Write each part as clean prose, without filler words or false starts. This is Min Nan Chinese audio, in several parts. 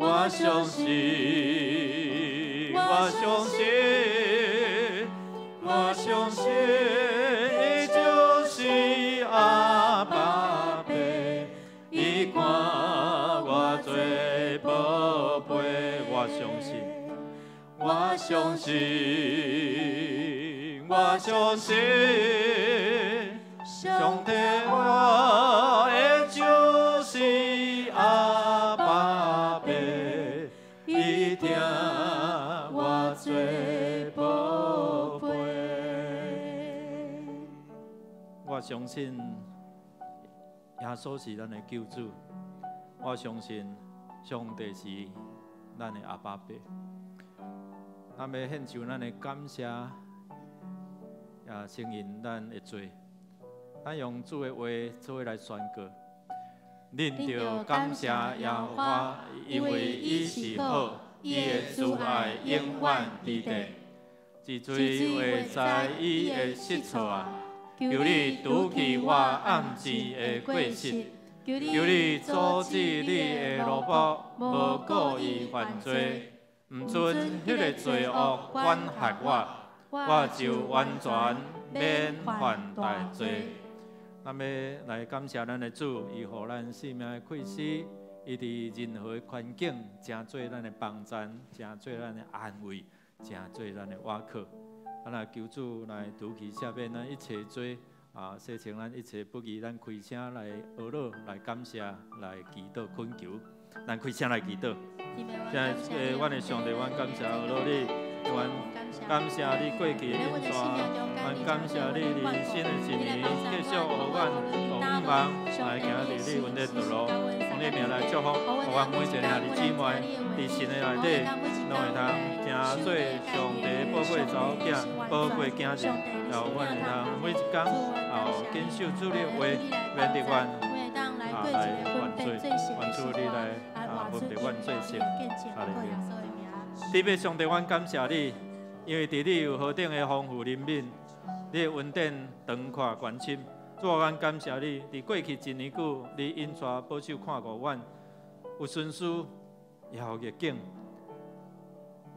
我相信，我相信，我相信，伊就是阿爸父，伊看我做寶貝。我相信，我相信，我相信，上帝我的就是阿爸父，伊疼我做寶貝。我相信耶穌是咱的救主，我相信上帝是咱的阿爸父。咱欲獻上咱的感謝，也承認咱的罪。咱用主的話做伙來宣告：恁著感謝耶和華，因為伊是好，伊的慈愛永遠佇地。治罪話在伊的失錯啊！求你除去我暗箭的過失，求你阻止你的奴僕無故意犯罪，毋准彼个罪惡管轄我，我就完全免犯大罪。咱欲來感謝咱的主，伊予咱生命的氣息，伊佇任何環境，成做咱的幫贊，成做咱的安慰，成做咱的倚靠。咱來求主來除去赦免咱一切罪，啊，洗清咱一切不義。咱開聲來呵咾，來感謝，來祈禱懇求。咱開聲來祈禱。現在，阮的上帝，阮感謝呵咾你，阮感謝你過去的恩典，阮感謝你佇新的一年繼續予阮有盼望來行佇你恩典道路，奉你名來祝福，予阮每一個兄弟姊妹佇神的內底，攏會通成做上帝寶貴查某囝、寶貴囝兒，予阮會通每一工謹守主的話，免得阮來犯罪，願主你來分別阮罪性。哈利路亞。天父上帝，阮感謝你，因為佇你有何等的豐富憐憫，你的恩典長闊懸深。主啊，阮感謝你，佇過去一年久，你引帶保守看顧阮，有順事，也有逆境，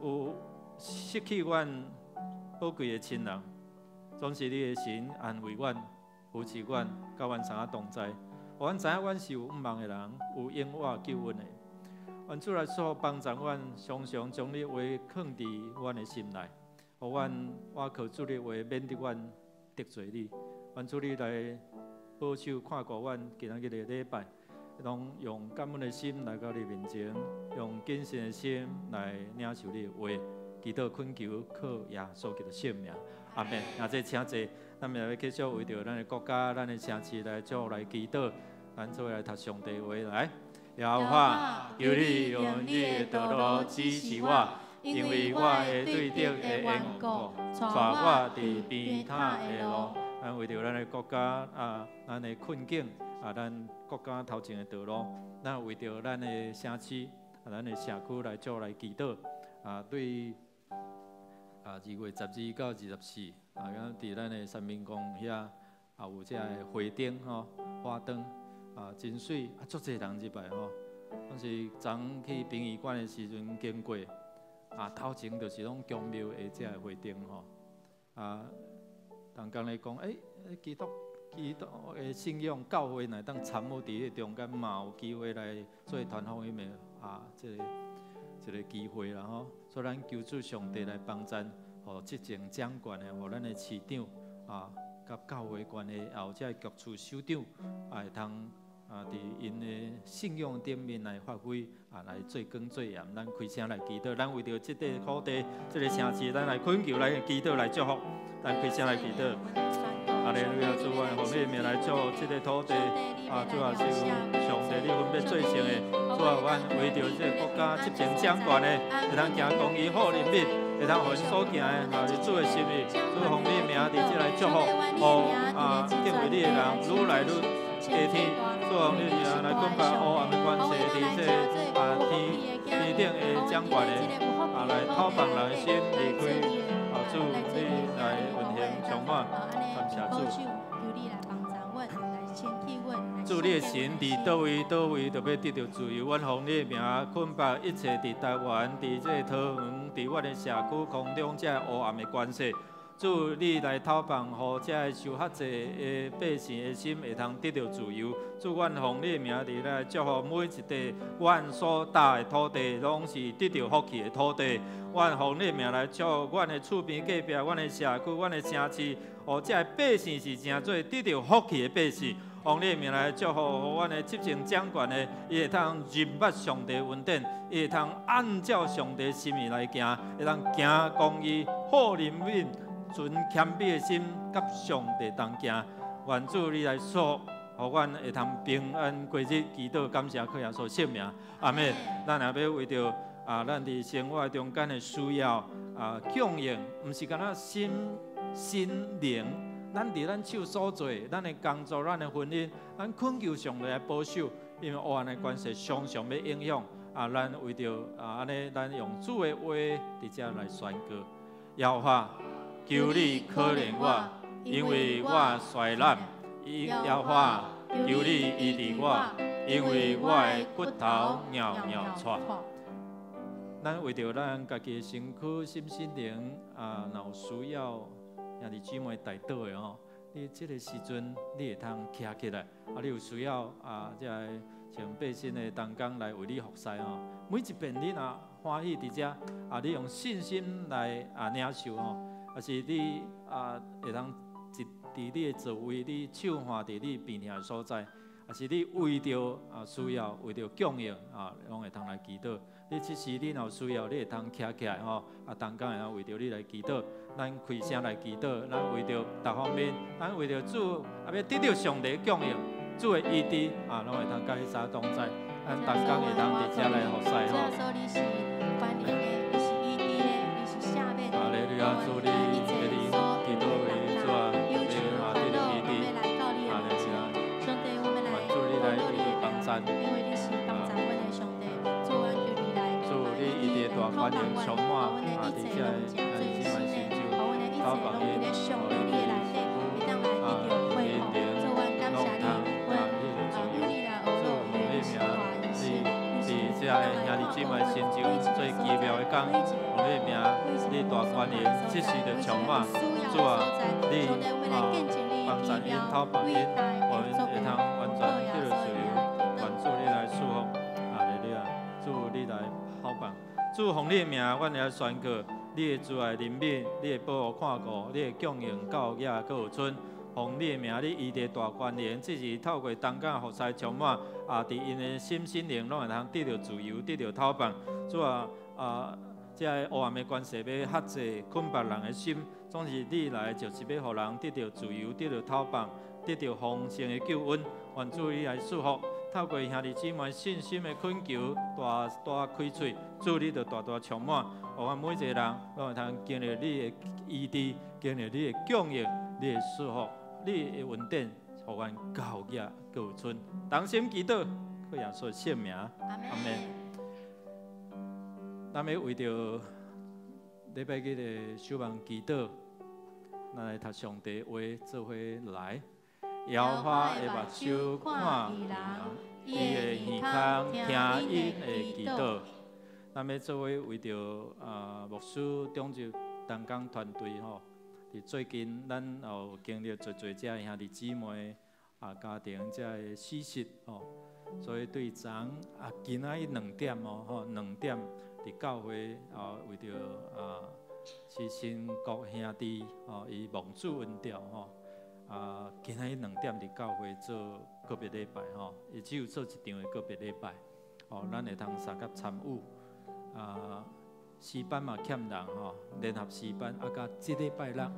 有失去阮寶貴的親人，總是你的神安慰阮、扶持阮，佮阮相同在。予阮知影阮是有盼望的人，有永活救恩的。願主來賜福幫助阮，常常將你話囥佇阮的心內，予阮倚靠主的話，免得阮得罪你。願主你來保守看顧阮，今仔日的禮拜，攏用感恩的心來到你面前，用謹慎的心來領受你的話，祈禱懇求靠耶穌基督聖名，阿們。啊，這請坐，咱也欲繼續為著咱的國家、咱的城市來做來祈禱，咱做伙來讀上帝話來。耶和華，求你用你的道路指示我，因為我的對敵的緣故，帶我佇平坦的路。咱為著咱的國家啊，咱的困境啊，咱國家頭前的道路，咱為著咱的城市啊，咱的社區來做來祈禱啊，對啊，2月12到24啊，咁佇咱的三民公遐啊，有這个花燈吼，花燈。啊，真媠啊，足濟人入來吼。當時昨去殯儀館的時陣經過，啊，頭前就是攏宮廟的這个花燈吼。啊，人講咧講，欸，基督的信仰教會若當參與佇彼中間，嘛有機會來做傳福音的啊，這個機會啦吼。所以咱求主上帝來幫贊，予執政掌權的，予咱的市長啊，佮教會關係，也有這个局處首長，啊，會通啊，佇𪜶的信仰頂面來發揮，啊，來做光做鹽。咱開聲來祈禱，咱為著這塊土地、這个城市，咱來懇求、來祈禱、來祝福。咱開聲來祈禱。哈利路亞，主啊，奉你的名來祝福這個土地。啊，主啊，是有上帝你分別做聖的。主啊，阮為著這个國家執政掌權的，會通行公義好人民，會通予𪜶所行的，啊，是主的心意。主奉你的名佇這來祝福，予啊敬畏你的人愈來愈加添。主奉你的名來捆綁黑暗的權勢，佇這啊天天頂的掌權的，啊來偷放人的心離開。啊，主你來運行充滿，感謝主。主，你的神佇佗位佗位就欲得著自由。阮奉你的名捆綁一切佇台灣、佇這个桃園、佇阮的社區空中這个烏暗的權勢。主，你來透放，予這个受轄制的百姓的心會通得著自由。主，阮奉你的名佇來祝福每一塊阮所踏的土地，攏是得著福氣的土地。阮奉你的名來祝福阮的厝邊隔壁、阮的社區、阮的城市，予這个百姓是成做得著福氣的百姓。奉你的名來祝福，予阮的執政掌權的，伊會通認捌上帝恩典，伊會通按照上帝心意來行，會通行公義、好憐憫、存謙卑的心，佮上帝同行。願主你來賜福，予阮會通平安過日，祈禱感謝靠耶穌聖名，阿們。咱也欲為著啊，咱佇生活中間的需要啊，供應，毋是干焦身心靈。咱佇咱手所做，咱的工作、咱的婚姻，咱懇求上帝來保守，因為黑暗的權勢常常欲影響啊。咱為著啊，按呢，咱用主的話佇遮來宣告：耶和華，求你可憐我，因為我衰懶；耶和華，求你醫治我，因為我的骨頭搖搖掣。咱為著咱家己的身軀、身心靈啊，若有需要兄弟姊妹代禱的吼，你這个時陣你會通徛起來，啊，你有需要啊，這个請百姓的同工來為你服侍吼。每一遍你若歡喜佇遮啊，你用信心來啊領受吼，抑是你啊會通一佇你的座位，你手按佇你病疼的所在，抑是你為著啊需要，為著供應啊，攏會通來祈禱。你這時你若有需要，你會通徛起來吼，啊，同工會通為著你來祈禱，咱開聲來祈禱，咱為著逐方面，咱為著主啊，欲得著上帝供應，主的醫治啊，攏會通佮你相同在，咱同工會通佇遮來服侍吼。你是歡迎的，你是醫治的，你是赦免的。哈利路亞，主你的靈佇佗位，主啊，你啊得著醫治，哈利路亞。上帝，我們來主你來醫治幫贊，因為你是幫助阮的上帝，主，阮求你來，主你醫治大權能充滿啊，佇遮的兄弟姊妹心中，頭房的，啊，靈靈攏通啊，彼個自由，主奉你名，你佇遮的兄弟姊妹心中最奇妙的工，奉你名，你大權能，這時就充滿，主啊，你啊幫贊𪜶，透放𪜶，予𪜶會通完全得著自由，願主你來賜福，哈利路亞，主你來透放，主奉你的名，阮來宣告，你的慈愛憐憫，你的保護看顧，你的供應到遐閣有剩。奉你的名，你醫治大權能，這是透過同工服侍充滿，啊，佇𪜶的心心靈攏會通得著自由，得著透放。主啊，啊，這个黑暗的權勢欲轄制捆綁人的心，總是你來就是欲予人得著自由，得著透放，得著豐盛的救恩。願主你來賜福，透過兄弟姊妹信心的懇求，大大開喙，主你就大大充滿，予阮每一個人攏會通經歷你的醫治，經歷你的供應，你的賜福，你的恩典，予阮到額閣有剩。同心祈禱，靠耶穌聖名，阿們。咱欲為著禮拜日的守望祈禱，咱來讀上帝話做伙來。耶和華的目睭看義人，伊的耳孔聽𪜶的祈禱。咱欲做伙為著啊牧師長執同工團隊吼，佇最近咱有經歷濟濟遮兄弟姊妹啊家庭遮的死訊吼，所以對昨啊今仔日兩點哦吼兩點佇教會啊為著啊是新國兄弟吼伊蒙主恩召吼。啊，今仔日兩點佇教會做告別禮拜吼，伊只有做一場的告別禮拜，吼，咱會通相佮參與。啊，詩班嘛欠人吼，聯合詩班啊，佮這禮拜六，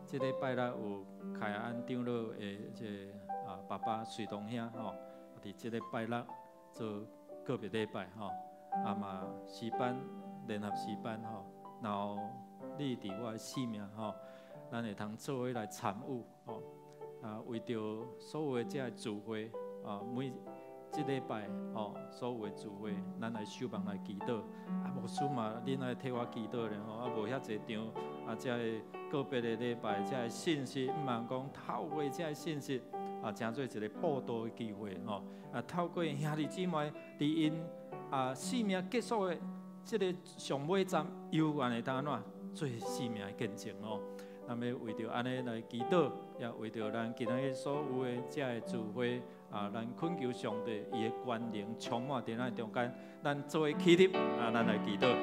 這禮拜六有開安長老的這個啊爸爸隨東兄吼，佇這禮拜六做告別禮拜吼，啊嘛詩班聯合詩班吼，然後你佇我的生命吼，咱會通做伙來參與吼，啊，為著所有的這个聚會啊，每這禮拜吼，所有的聚會，咱來守望來祈禱。啊，牧師嘛，恁愛替我祈禱咧吼，啊，無遐濟場，啊，這个个别的礼拜這个信息，毋茫講透過這个信息啊，成做一個佈道的機會吼。啊，透過兄弟姊妹佇𪜶啊生命結束的這個上尾站，猶原會當按怎做生命的見證哦。咱欲為著按呢來祈禱，也為著咱今仔日所有的這个聚會啊，咱懇求上帝伊的權能充滿佇咱中間，咱做伙起立啊，咱來祈禱。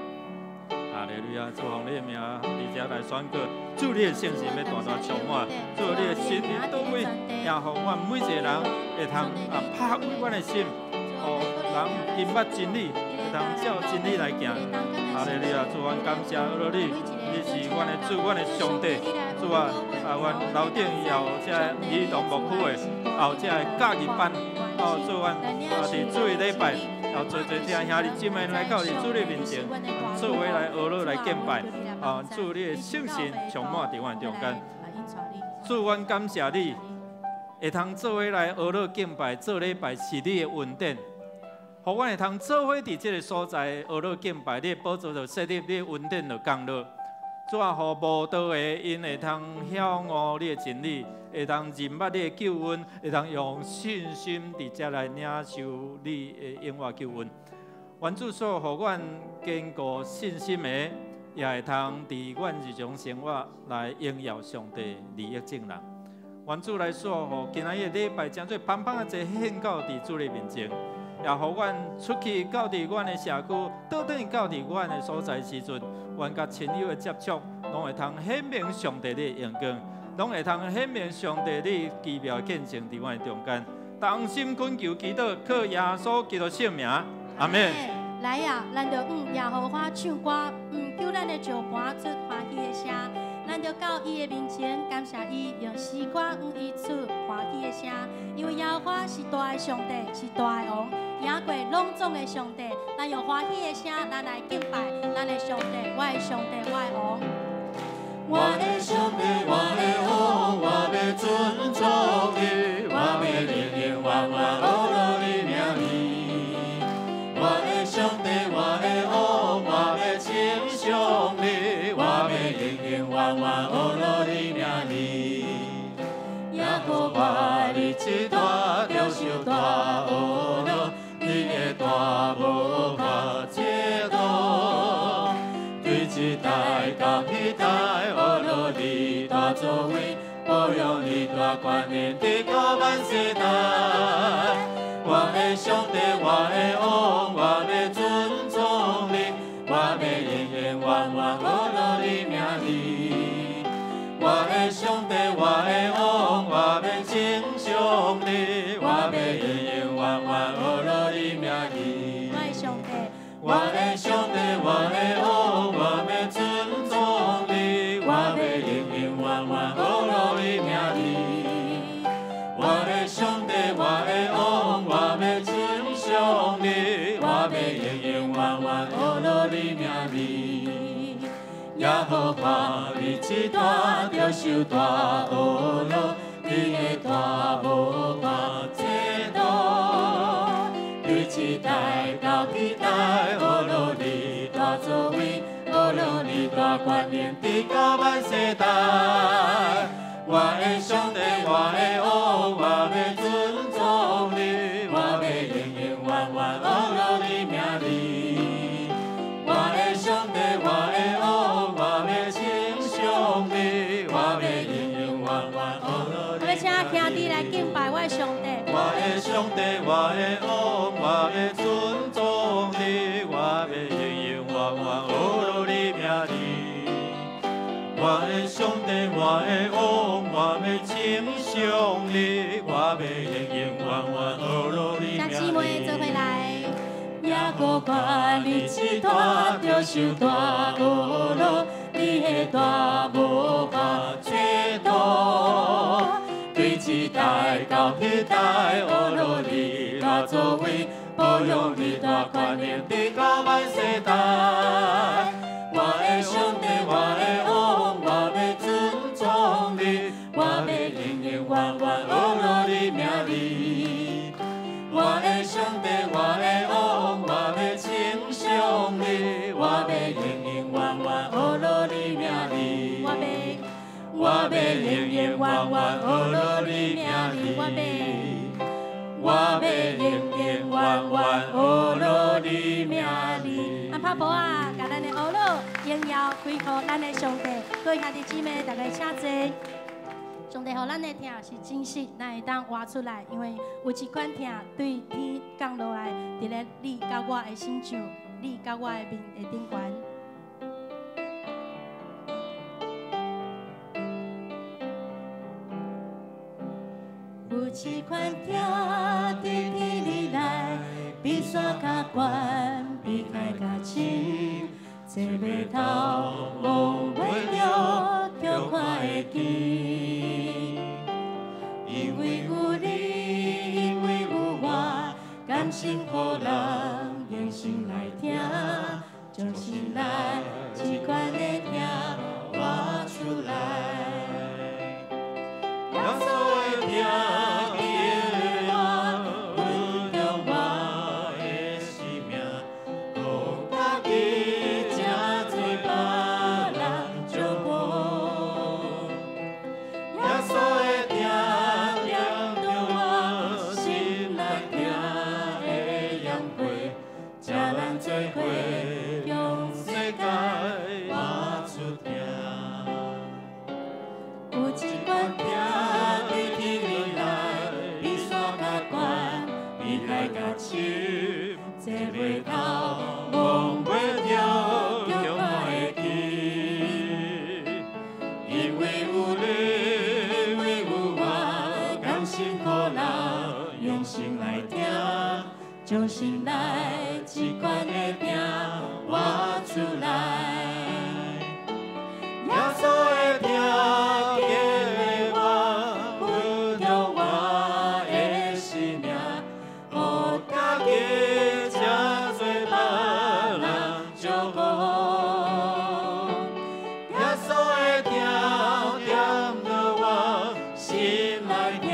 哈利路亞，主奉你的名，佇遮來宣告，主你的聖神欲大大充滿，主你的神佇佗位，也予阮每一个人會通啊拍開阮的心，予人認捌真理，會通照真理來行。哈利路亞，主，阮感謝阿你，你是阮的主，阮的上帝。主啊，啊，阮樓頂也有這兒童牧區的，也有這教育班。哦，主阮啊，佇主日禮拜，有濟濟這兄弟姊妹來到佇主你面前，做伙來學樂來敬拜。啊，主你的聖神充滿佇阮中間。主，阮感謝你，會通做伙來學樂敬拜，做禮拜是你的恩典。予阮會通做伙佇這个所在學樂敬拜，你的寶座就設立，你的恩典就降落。主啊，予無道的𪜶會通曉悟你的真理，會通認捌你的救恩，會通用信心佇遮來領受你的永活救恩。願主所予阮堅固信心的，也會通佇阮日常生活來榮耀上帝，利益眾人。願主來賜予今仔日禮拜，將做芳芳的祭獻到佇主的面前，也予阮出去到佇阮的社區，倒轉去到佇阮的所在時陣，阮佮親友的接觸，攏會通顯明上帝的榮光，攏會通顯明上帝你奇妙見證佇阮的中間。同心懇求祈禱，靠耶穌基督聖名，阿們。來啊，咱著向耶和華唱歌，毋求咱的石盤出歡喜的聲。咱著到伊的面前感謝伊，用詩歌向伊出歡喜的聲。因為耶和華是大的上帝，是大的王，贏過攏總的上帝。咱用歡喜的聲，咱來敬拜咱的上帝，我的上帝，我的王。我的上帝，我的王，我欲尊崇你，我欲永永遠遠呵咾你名字。我的上帝，我的王，我欲稱頌你，我欲永永遠遠呵咾你名字。耶和華，你這大就受大呵咾，你的大無法測度。對這代到彼代，呵咾你大作為，保養你大權能，直到萬世代。我的上帝，我的王，我欲尊崇你，我欲永永遠遠呵咾你名字。我的上帝，我的王，我欲稱頌你，我欲永永遠遠呵咾你名字。我的上帝，我的上帝，我的王，我欲尊崇你，我欲永永遠遠呵咾你名字。我的上帝，我的王，我欲稱頌你，我欲永永遠遠呵咾你名字。耶和華，你這大就受大呵咾，你的大無法測度。對這代到彼代，呵咾你大作為，呵咾你大權能，直到萬世代。我的上帝，我的王，我欲尊崇你，我欲永永遠遠呵咾你名字。我的上帝，我的王，我欲稱頌你，我欲永永遠遠呵咾我欲請兄弟來敬拜我的上帝。我的上帝，我的王，我欲尊崇你，我欲永永遠遠呵咾你名字。我的上帝，我的王，我欲稱頌你，我欲永永遠遠呵咾你請名姊妹做伙來。耶和華，你這大就受大呵咾，你的大無法測度。對這代到彼代，呵咾你大作為，保養你大權能，直到萬世代。我的上帝，我的王，我欲尊崇你，我欲永永遠遠呵咾你名字。我的上帝，我的王，我欲稱頌你，我欲永永遠遠呵咾你名字。我欲。永遠呵咾你名字。我欲永永遠遠呵咾你名字。阿拍婆啊，共咱的呵咾榮耀歸予咱的上帝。各位兄弟姊妹，大家請坐。上帝予咱的疼是真實，咱會當活出來，因為有一款疼對天降落來，佇咧你佮我的身上，你佮我的面的頂懸。有一款疼對天裡來，比山較懸，比海較深，坐袂透，摸袂著，卻看會見。因為有你，因為有我，甘心予人用心來聽，將心內這款的疼活出來。耶穌的疼激勵我，阮著我的生命，予家己成做別人祝福。耶穌的疼念著我心內疼的鹽火，請咱做伙向世界活出疼。有一款疼對天裡來，比山較懸，比海較深，坐袂透，摸袂著，卻看會見。因為有你，因為有我，甘心予人用心來聽，將心內這款的疼活出來。耶穌的疼激勵我，阮著我的生命，予家己成做別人祝福。耶穌的疼惦著我心內疼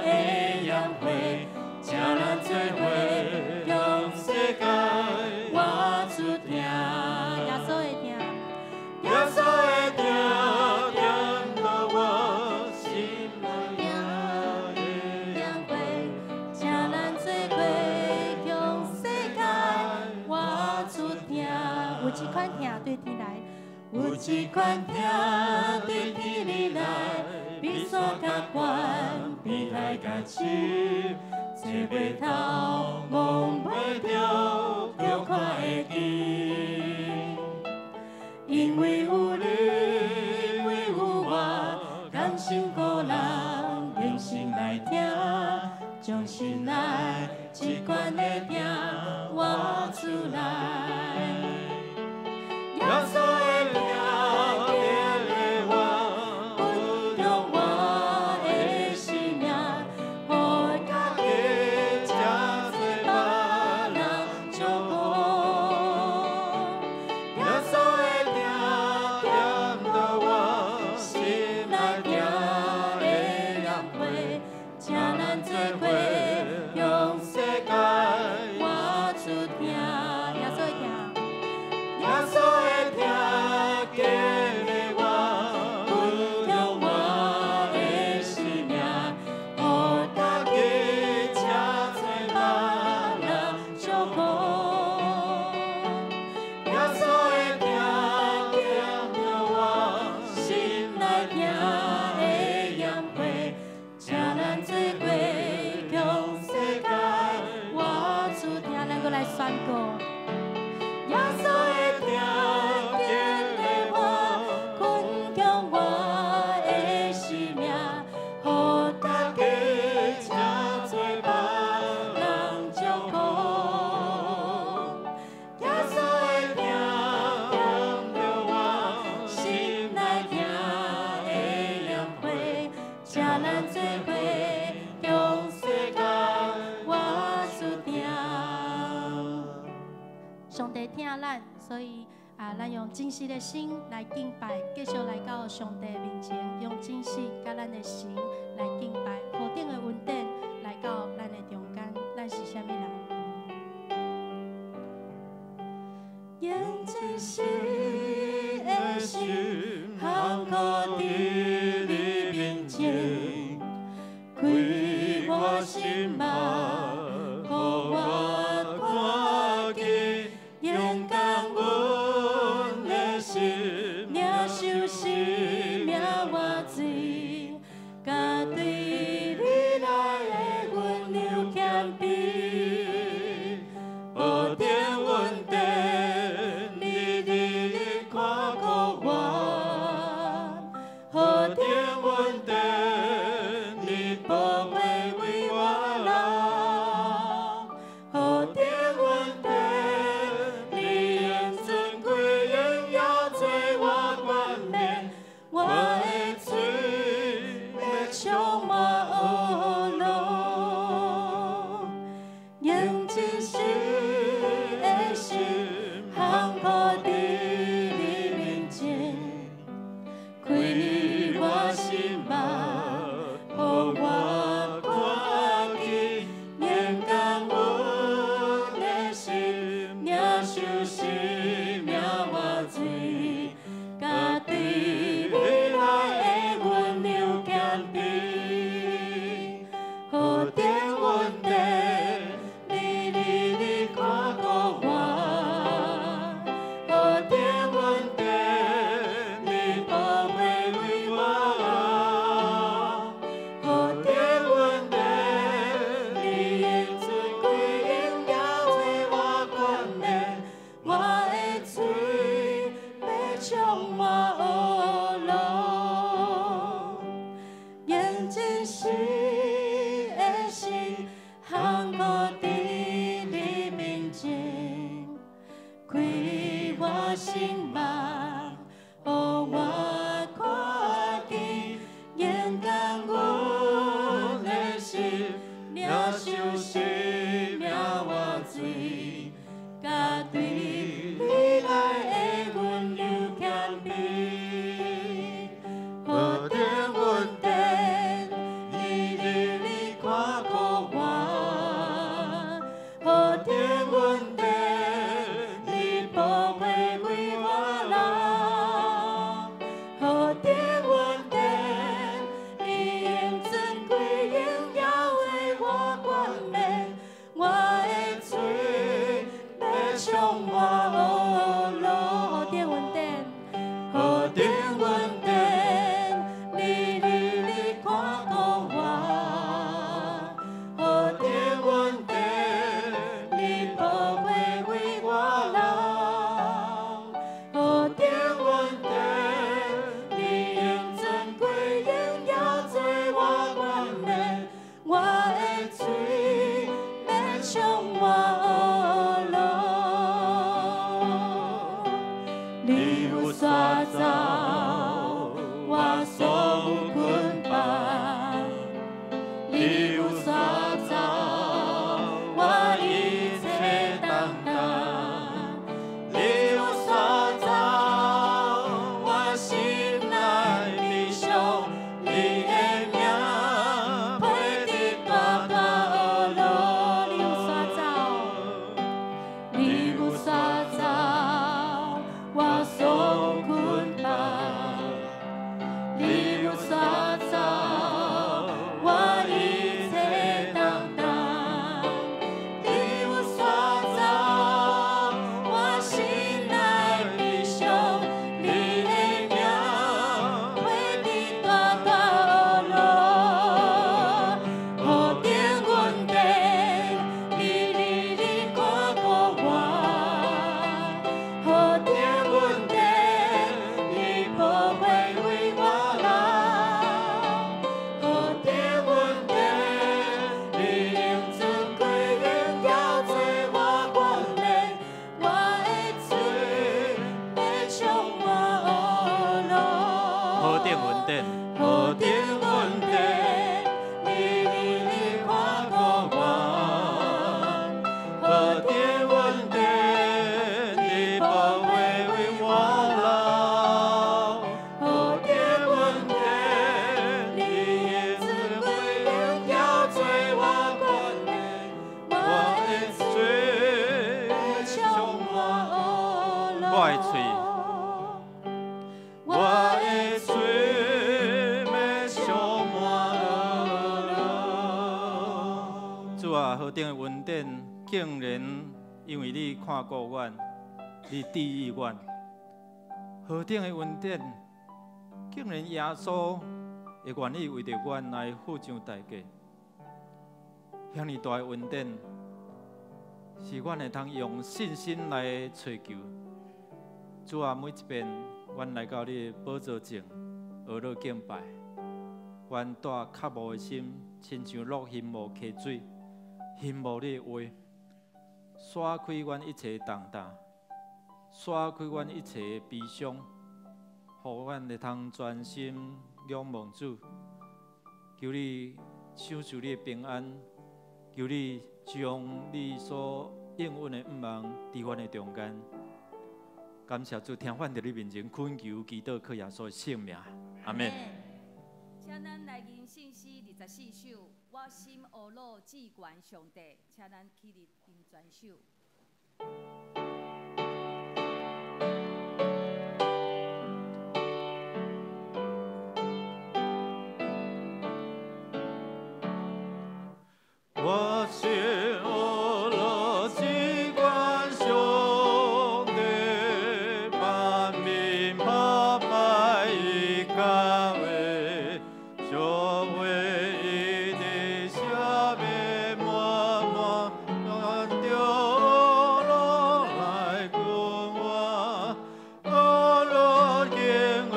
的鹽火，請咱做伙向世界活出疼。耶穌的疼，耶穌的疼惦著我心內疼的鹽火，請咱做伙向世界活出疼。有一款疼對天來，有一款疼對天裡來，比山較懸，比海較深，坐袂透，摸袂著，卻看會見。因為有你，因為有我，甘心予人用心來聽，將心內這款的疼活出來。耶穌的疼激勵我，阮著我的生命，予家己成做別人祝福。耶穌的疼惦著我心內疼的鹽火，請咱做伙向世界活出疼。耶穌的疼，耶穌的疼激勵我，阮著我的生命，予家己成做別人祝福。耶穌的疼惦著我心內疼的鹽火，請咱做伙向世界活出疼。咱閣來宣告。耶穌的疼激勵我，困強我的生命，予家己成做別人祝福。耶穌的疼惦著我心內疼的鹽火，請咱做伙向世界活出疼。上帝疼咱，所以啊，咱用真實的心來敬拜，繼續來到上帝面前，用真實佮咱的神來敬拜，何等的恩典來到咱的中間，咱是啥物人？用真實的心，心，坎坷佇你面前，我心目，予我看見勇敢阮的心，領受生命活水，佮對你來的溫柔謙卑，何等恩典，你日日看顧我，何等恩典，你寶血為我流，何等恩典，你用尊貴榮耀做我冠冕，我的嘴欲充滿呵咾，用真實的心，降服佇你面前，開我心目，予我看見勇敢阮的心，領受生命活水，佮對你來的溫柔謙卑，何等恩典，你日日看顧我，何等恩典，你寶血為我流，何何等恩典，你用尊貴榮耀做我冠冕，我的嘴欲充滿呵咾，用真實的心降服佇你面前，開我心目，予我看見勇敢阮的心，領領受受生生命命活活水，水，佮對你來的溫柔謙卑，何等恩典，你日日看顧我，何何等恩典，你寶血為我流，何等恩典，你用啊，何等的恩典，竟然因為你看顧阮，你治癒阮。何等的恩典，竟然耶穌會願意為著阮來付上代價。遐爾大的恩典，是阮會通用信心來揣求。主啊，每一遍阮來到你的寶座前，學樂敬拜，阮帶渴慕的心，親像落興慕溪水，興慕你的話，徙開阮一切重擔，徙開阮一切的悲傷，予阮會通專心仰望主，求你賞賜你的平安，求你將你所應允的向望佇阮的中間。感謝主，聽阮佇你面前懇求祈禱，靠耶穌的聖名，阿們。請咱來吟聖詩24首，我心呵咾至懸上帝，請咱起立吟全首。我心呵咾至懸上帝，萬民拍拜伊腳下，小話伊的寫袂滿滿，咱著呵咾來君王，呵咾敬奉，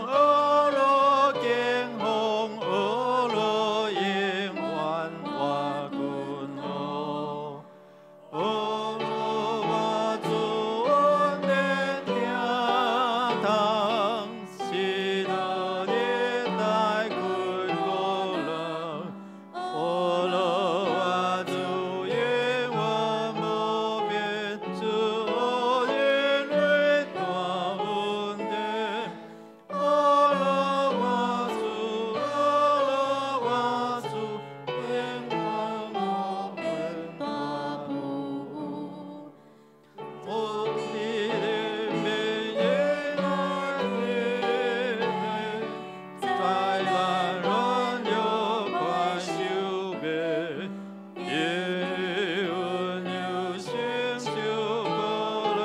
呵咾敬奉，呵咾永遠活君王。呵咾我主恩典聽堂，喜樂年代君國人，呵咾我主永遠無變，主因為大恩典。呵咾我主，呵咾我主，永遠無變大不我的命永遠在咱软弱快受灭，因有成就過咱，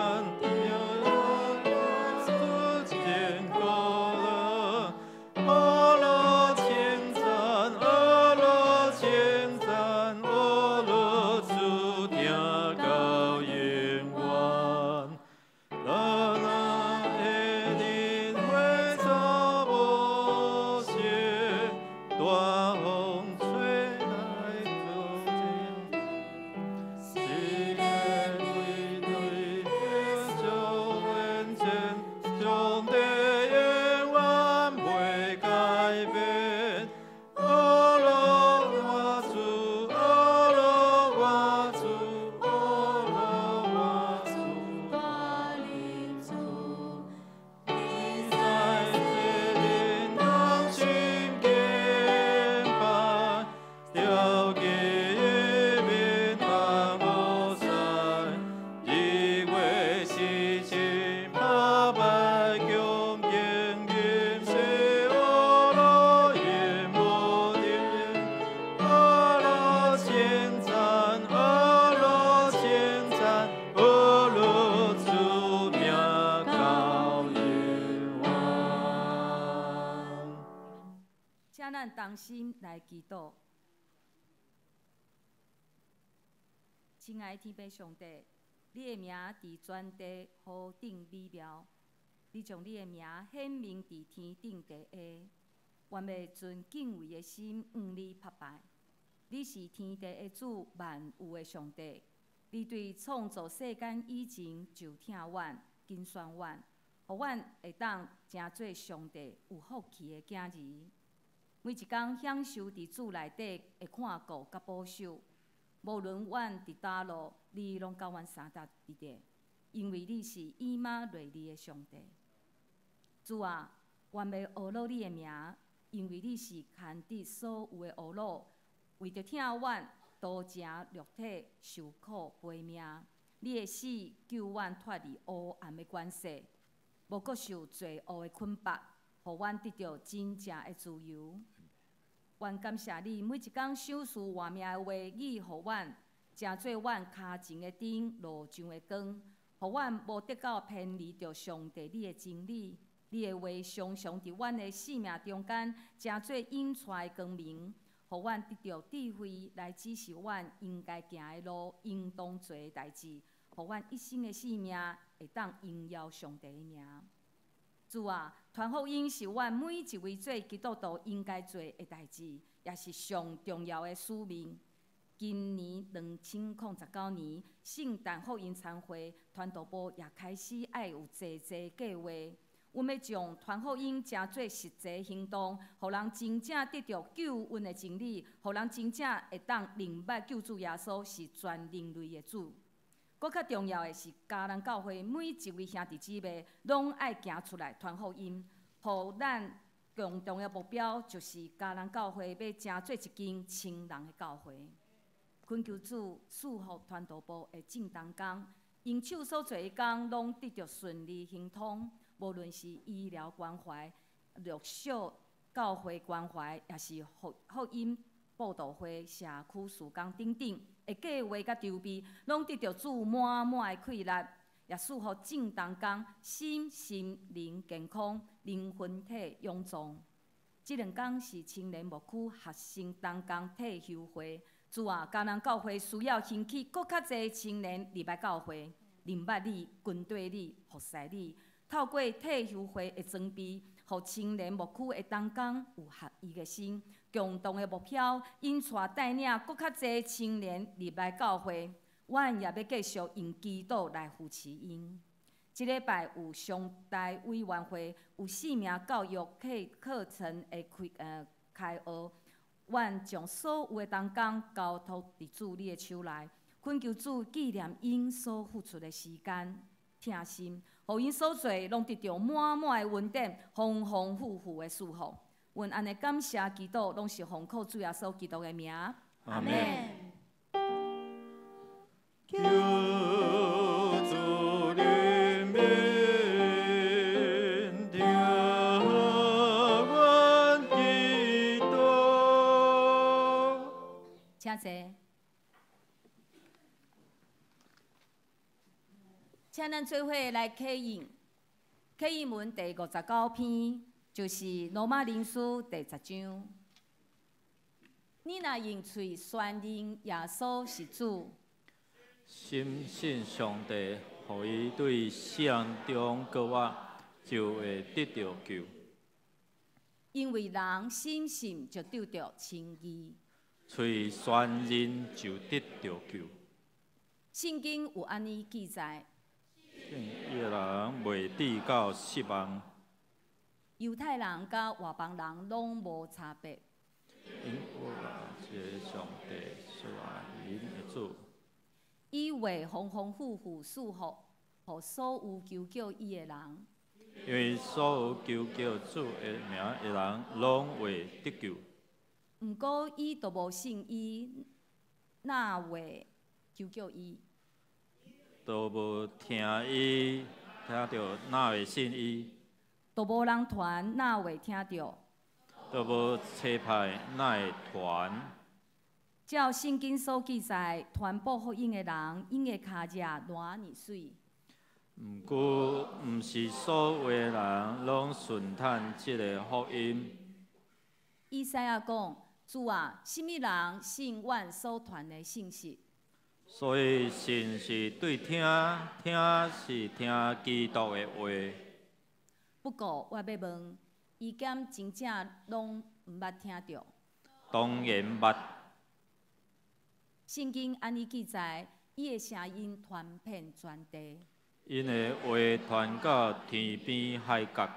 主堅固了。呵咾稱讚，呵咾稱讚，呵咾主聽到永遠。咱若會日火走無息，大風吹來做證。一個對對的做見證，上帝永遠袂改變。呵咾我主，呵咾我主，呵咾我主。大靈主，在這靈當心敬拜，調記面當無散，2月17拍敗強勁，吟詩呵咾永無停。呵咾稱讚，呵咾稱讚，呵咾主名到永遠。請咱同心來祈禱。親愛的天父上帝，你的名佇全地何等美妙！你將你的名顯明佇天頂地下，願欲存敬畏的心向你拍拜。你是天地的主，萬有的上帝。你對創造世間以前就疼阮、揀選阮，予阮會當成做上帝有福氣的囝兒。每一工享受佇主內底的看顧佮保守，無論阮佇佗落，你攏佮阮相搭佇咧，因為你是以馬內利的上帝。主啊，願欲呵咾你的名，因為你是牽得所有的呵咾，為著疼阮，渡成肉體受苦悲命。你的死救阮脫離黑暗的權勢，無閣受罪惡的捆縛，予阮得著真正的自由。阮感谢你，每一工赏赐活命的话语，予阮，成做阮跤前的灯，路上的光，予阮无得到偏离著上帝你的真理。你的话常常伫阮的生命中间，成做引带的光明，予阮得著智慧来指示阮应该行的路，应当做的代志，予阮一生的生命会当荣耀上帝的名。主啊，传福音是阮每一位做基督徒应该做的代志，也是上重要的使命。今年2019年圣诞福音餐会，传道部也开始爱有济济计划。阮欲将传福音成做实际行动，予人真正得著救恩的真理，予人真正会当认捌救主耶稣是全人类的主。阁较重要的是，迦南教会每一位兄弟姊妹拢爱行出来传福音，予咱共同的目标就是迦南教会欲成做一间千人的教会。恳求主赐福传道部的众同工，𪜶手所做的工拢得著顺利亨通。无论是医疗关怀、弱小教会关怀，抑是福音布道会、社区事工等等的计划佮筹备，拢得著主满满的气力，也赐予众同工身心灵健康、灵魂体勇壮。这两工是青年牧区学生同工退休会，主啊，迦南教会需要兴起阁较济青年入来教会，认捌你、跟缀你、服侍你。透过退休会的装备，予青年牧区的同工有合一的心，共同的目标，引带带领阁较济青年入来教会。阮也欲继续用祈祷来扶持𪜶。这礼拜有商代委员会有生命教育课程的开学，阮将所有的同工交托伫主你的手内，恳求主纪念𪜶所付出的时间、疼心，予𪜶所做拢得著满满的恩典，丰丰富富的祝福。阮按呢感谢祈祷，拢是奉靠主耶稣基督的名。阿门。求主怜悯，听阮祈祷。请坐。请咱做伙来启印，启印文第59篇，就是罗马人书第10章。你若用喙宣认耶稣是主，深信上帝予伊对死人中复活，就会得著救。因为人深信就得著称义，喙宣认就得著救。圣经有按呢记载。信伊的人袂致到失望。犹太人佮外邦人拢无差别。因有一个上帝，所有人的主。伊话丰丰富富赐福，予所有求叫伊的人。因为所有求叫主的名的人，拢会得救。毋过伊都无信伊，哪会求叫伊？都无听伊，听著哪会信伊？都无人传，哪会听著？都无差派，哪会传？照圣经所记载，传布福音的人，𪜶的跤跡偌尔媠。毋过，毋是所有的人拢顺趁这个福音。以赛亚讲：主啊，啥物人信阮所传的信息？所以信是对听，听是听基督的话。不过我欲问，伊敢真正拢毋捌听著？当然捌。圣经按呢记载，伊的声音传遍全地。𪜶的话传到天边海角。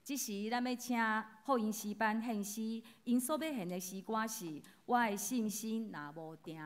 这时，咱欲请福音诗班献诗，𪜶所欲献的诗歌是《我的信心若无定》。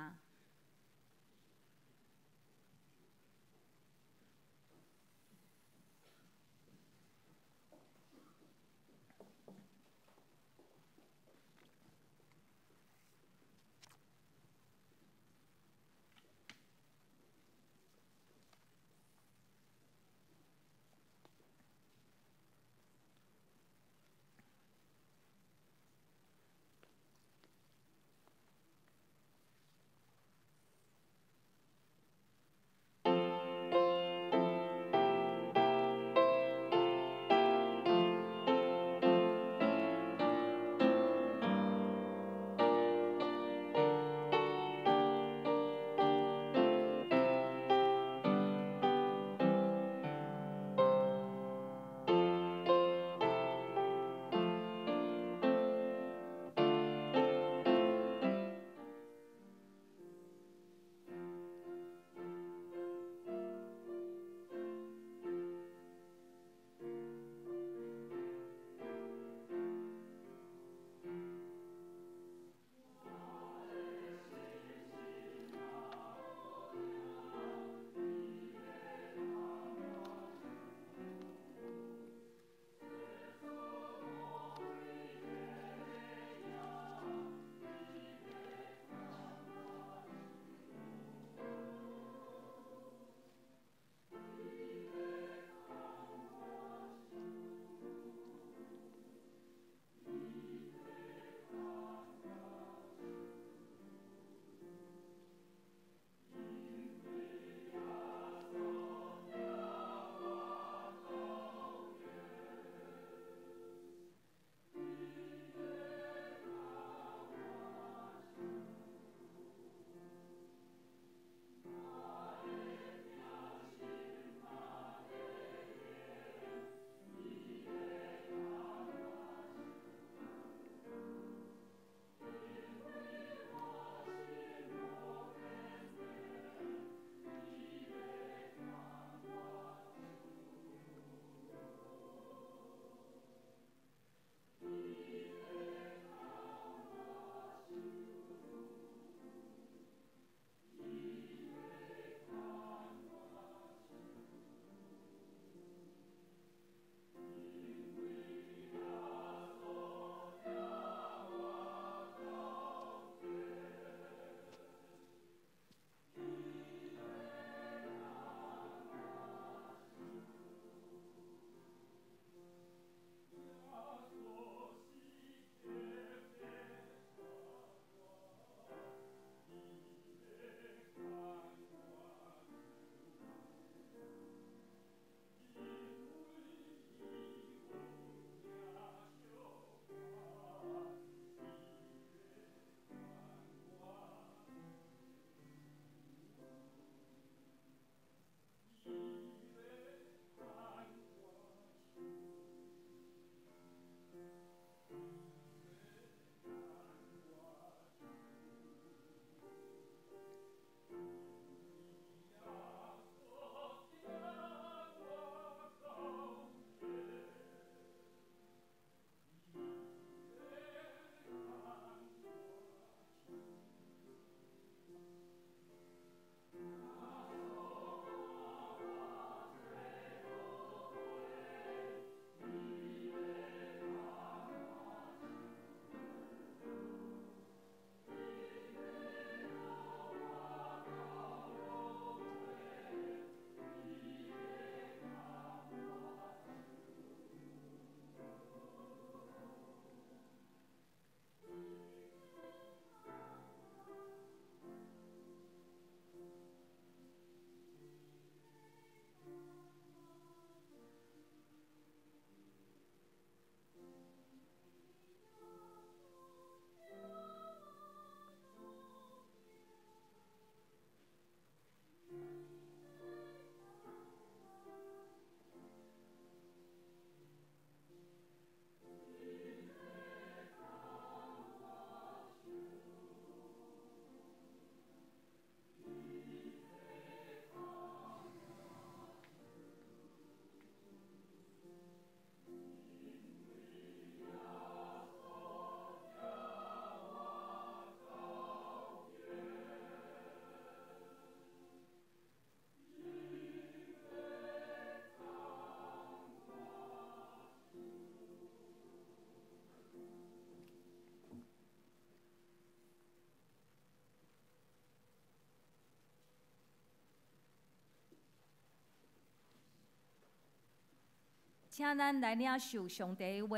請咱來領受上帝的話，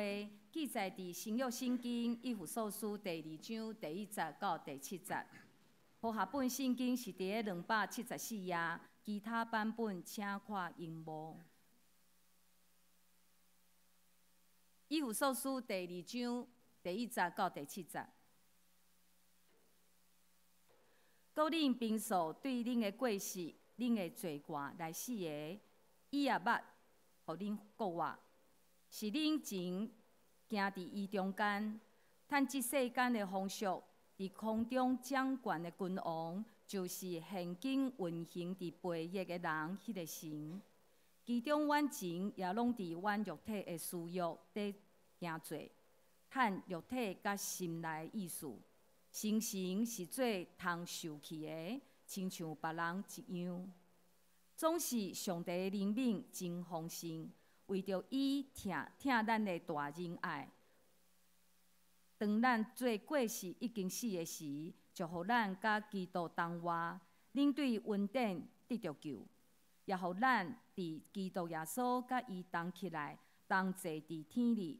記載佇新約聖經以弗所書第二章第一節到第七節。和合本聖經是佇咧274頁，其他版本請看螢幕。以弗所書第二章第一節到第七節。閣恁平素對恁的過失、恁的罪過來死的，伊也捌予恁復活，是恁前行佇伊中間，趁這世間的風俗，佇空中掌權的君王，就是現今運行佇悖逆的人彼个神。其中阮前也攏佇阮肉體的私欲底行做，趁肉體佮心內意思，生成是做通受氣的，親像別人一樣。總是上帝的憐憫真豐盛，為著伊疼疼咱的大仁愛，當咱做過失已經死的時，就予咱佮基督同活，恁對恩典得著救，也予咱佇基督耶穌佮伊同起來，同坐佇天裡。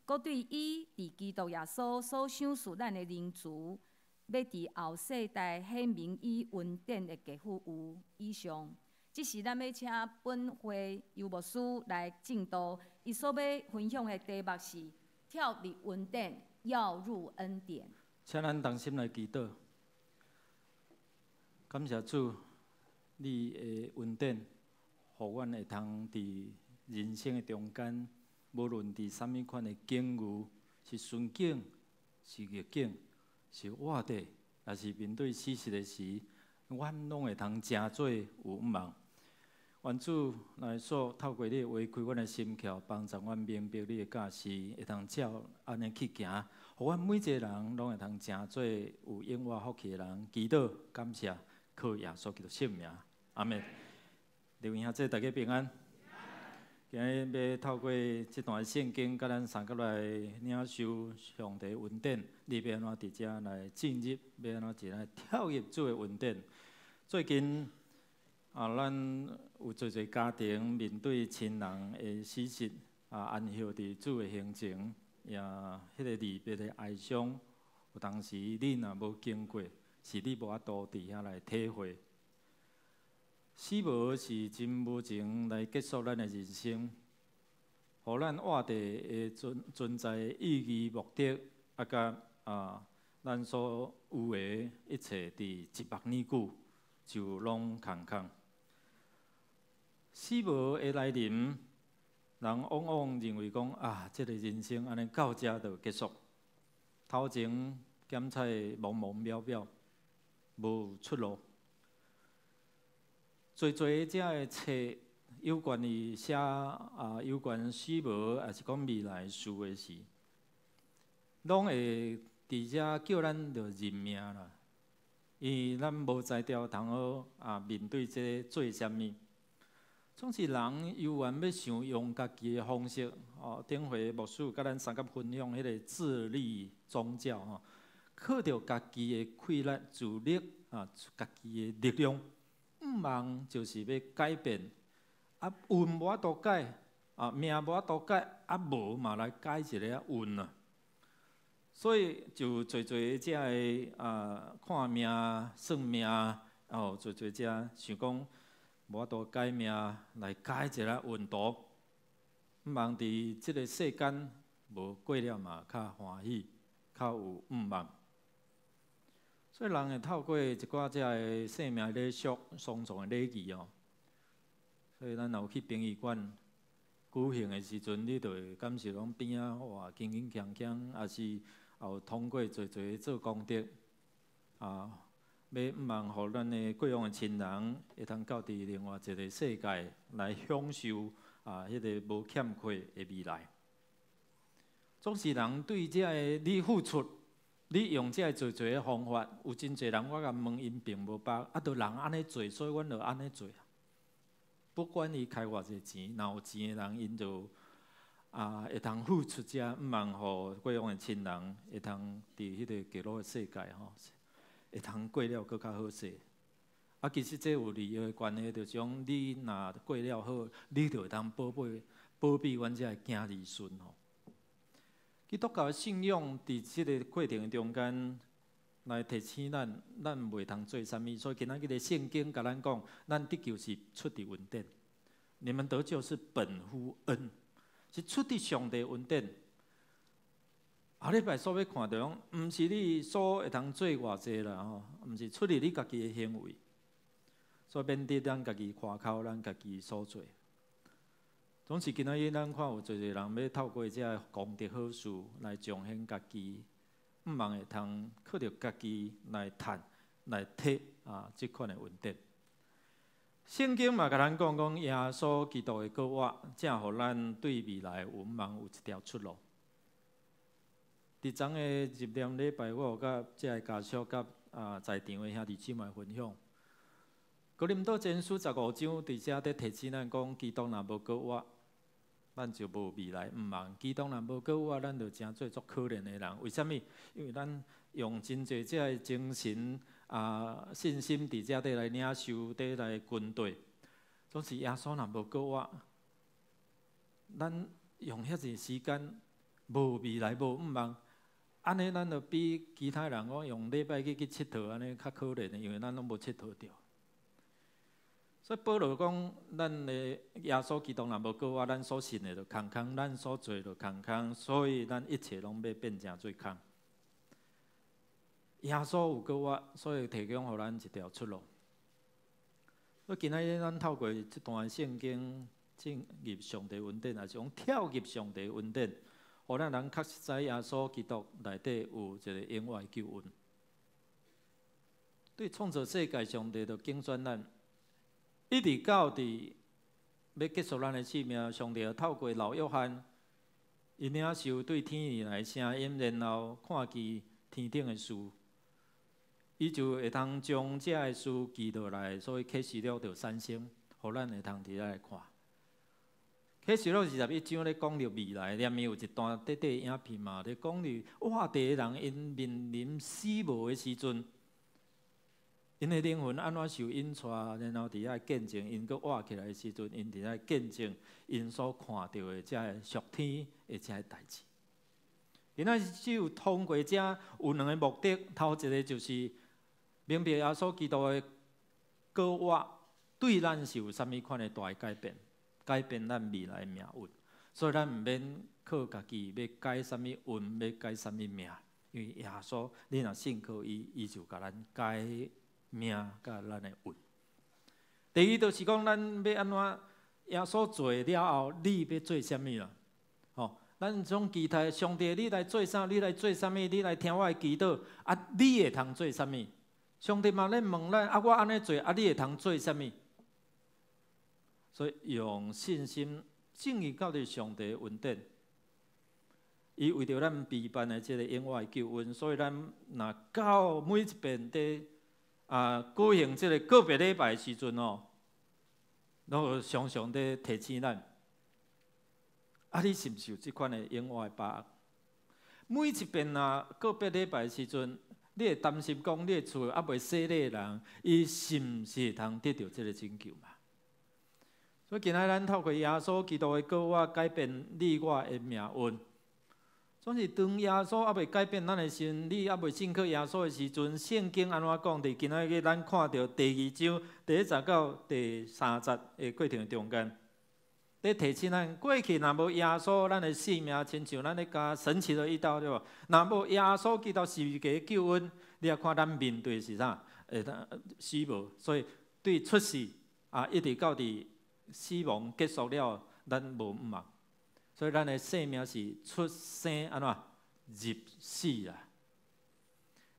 閣對伊佇基督耶穌所賞賜咱的仁慈，欲佇後世代顯明伊恩典的極富有以上。這時咱欲請本會游牧師來證道，伊所欲分享的題目是跳入恩典，躍入恩典。請咱同心來祈禱，感謝主，你的恩典，予阮會通佇人生的中間，無論佇啥物款的境遇，是順境，是逆境，是活著，抑是面對死實的時，阮攏會通成做有向望。願主來說，透過你的話開阮的心竅，幫助阮明白你的教示，會通照按呢去行，予阮每一個人攏會通成做有永活福氣的人。祈禱感謝，靠耶穌基督聖名，阿們。弟兄姊妹大家平安。今日欲透過這段聖經，佮咱相佮來領受上帝恩典。你欲按怎佇遮來進入？欲按怎佇來跳入主的恩典？最近啊，咱有濟濟家庭面對親人的死訊，啊，安息佇主的胸前，也彼个離別的哀傷，有當時你若無經過，是你無法度佇遐來體會。死亡是真無情來結束咱的人生，予咱活著的存在的意義、目的，啊，佮啊，咱所有的一切，佇一目爾久就攏空空。死亡的來臨，人往往認為講啊，這个人生按呢到遮就結束。頭前檢採茫茫渺渺，無出路。濟濟遮的冊有關於寫啊，有關死亡，抑是講未來事的時，攏會佇遮叫咱著認命啦。因為咱無才調通好啊，面對這個做啥物。總是人猶原欲想用家己的方式，哦，頂回牧師佮咱相佮分享彼个自立宗教吼，靠著家己的氣力、自力啊，家己的力量，向望就是欲改變，啊，運無法度改，啊，命無法度改，啊，無嘛來改一个運啊。所以就濟濟遮个啊，看命、算命，哦，濟濟遮想講。無法度改命，來改一个運途，向望佇這个世間無過了嘛，較歡喜，較有向望。所以人會透過一寡遮个生命禮俗、喪葬的禮儀哦。所以咱若有去殯儀館舉行的時陣，你就會感受講邊仔哇，鏗鏗鏘鏘，抑是也有通過濟濟做功德啊。欲向望予咱的過往的親人會通到佇另外一个世界來享受啊，彼个無欠缺的未來。總是人對這个你付出，你用這个濟濟的方法，有真濟人我共問𪜶並無捌，啊，著人按呢做，所以阮就按呢做。不管伊開偌濟錢，若有錢的人，𪜶就啊會通付出這，向望予過往的親人會通佇彼個極樂的世界吼。會通過了閣較好勢。啊，其實這有利益的關係，就是講你若過了好，你就會通保庇保庇阮遮的囝兒孫吼。基督教的信仰佇這个過程中間來提醒咱，咱袂通做啥物。所以今仔日的聖經共咱講，咱得救是出佇恩典。你們得救是本乎恩，是出佇上帝恩典。後禮拜所欲看著講，毋是你所會通做偌濟啦吼，毋是出佇你家己的行為，所以免得咱家己誇口，咱家己所做。總是今仔日咱看有濟濟人欲透過這个功德好事來彰顯家己，毋望會通靠著家己來趁來提啊，這款的恩典。聖經嘛共咱講講耶穌基督的復活，正予咱對未來有望有一條出路。佇昨个入殮禮拜，我有佮遮个家屬佮在場的兄弟姊妹分享。哥林多前書15章佇遮佇提醒咱講，基督若無復活，咱就無未來毋望。基督若無復活，咱就成做足可憐的人。為啥物？因為咱用真濟這个精神信心佇遮底來領受，佇來跟隨。總是耶穌若無復活，咱用遐濟時間無未來無毋望。按呢，咱就比其他人講用禮拜去𨑨迌按呢較可憐的，因為咱攏無𨑨迌著。所以保羅講，咱的耶穌基督若無復活，咱所信的就空空，咱所做就空空，所以咱一切攏欲變成做空。耶穌有復活，所以提供予咱一條出路。所以今仔日咱透過這段聖經進入上帝恩典，抑是講跳入上帝恩典，予咱人確實知耶穌基督內底有一个永遠的救恩。對創造世界上帝就揀選咱，一直到佇欲結束咱的生命，上帝透過老約翰，伊領受對天而來聲音，然後看見天頂的事，伊就會通將這个事記落來，所以啟示錄就產生，予咱會通佇遐來看。啟示錄21章咧講著未來，裡面有一段短短影片嘛，咧講著活佇的人𪜶面臨死亡的時陣，𪜶的靈魂按怎受引帶，然後佇遐見證𪜶閣活起來的時陣，𪜶佇遐見證𪜶所看著的這个屬天的這个代誌。今仔日只有通過這有兩个目的，頭一个就是明白耶穌基督的復活對咱是有啥物款的大的改變。改變咱未來的命運，所以咱毋免靠家己欲改啥物運，欲改啥物命，因為耶穌，你若信靠伊，伊就共咱改命佮咱的運。第二就是講，咱欲按怎耶穌做了後，你欲做啥物啦？吼，咱總期待上帝，你來做啥？你來做啥物？你來聽我的祈禱，啊，你會通做啥物？上帝嘛咧問咱，啊，我按呢做，啊，你會通做啥物？所以用信心進入到佇上帝恩典，伊為著咱備辦的這个永遠的救恩，所以咱若到每一遍佇舉行這个告別禮拜的時陣哦，攏常常佇提醒咱，啊，你是毋是有這款的永遠的把握？每一遍若告別禮拜的時陣，你會擔心講，你的厝猶未洗禮的人，伊是毋是會通得著這个拯救嘛？所以今仔咱透過耶穌基督的復活改變你我的命運。總是當耶穌猶未改變咱的時陣，你猶未信靠耶穌的時陣，聖經按怎講？佇今仔日咱看著第二章第一節到第三節的過程中間，佇提醒咱過去若無耶穌，咱的性命親像咱咧加神奇的一刀對無？若無耶穌基督十字架救恩，你也看咱面對是啥？會當死亡。所以對出世一直到佇死亡結束了，咱無毋望，所以咱的生命是出生按怎入死啦。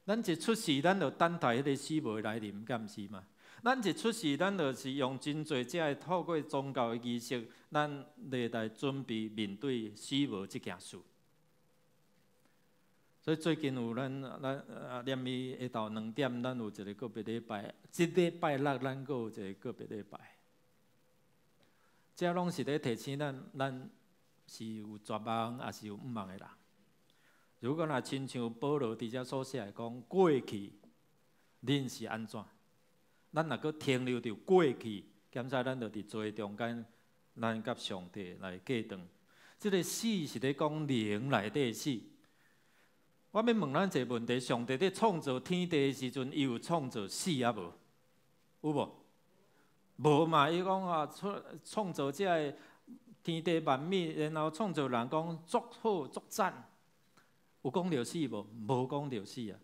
咱一出世，咱就等待彼个死亡來臨，敢毋是嘛？咱一出世，咱就是用真濟這个透過宗教的儀式，咱來準備面對死亡這件事。所以最近有咱連暝下晝2點，咱有一个告別禮拜，這禮拜六咱閣有一个告別禮拜。這攏是咧提醒咱，咱是有絕望，抑是有毋望的人。如果若親像保羅佇遮所寫的講，過去恁是按怎？咱若閣停留佇過去，檢查咱就佇罪中間咱佮上帝來隔斷。這个死是咧講靈內底的死。我欲問咱一个問題：上帝佇創造天地的時陣，伊有創造死抑無？有無？無嘛？伊講啊，創造這个天地萬物，然後創造人講足好足讚，有講著死無？無講著死啊！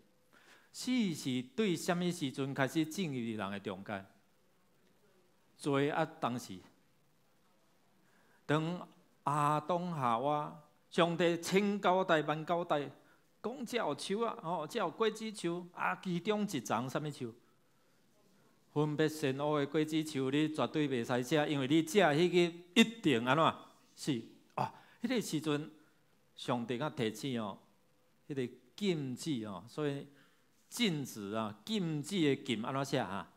死是對啥物時陣開始進入人的中間？罪啊，當時當亞當夏娃，上帝千交代萬交代，講這有樹啊，吼，這有果子樹啊，其中一叢啥物樹？分別善惡的果子樹，你絕對袂使食，因為你食彼个一定按怎死啊！彼个時陣，上帝佮提醒哦，彼个禁止哦，所以禁止啊，禁止的禁按怎寫啊？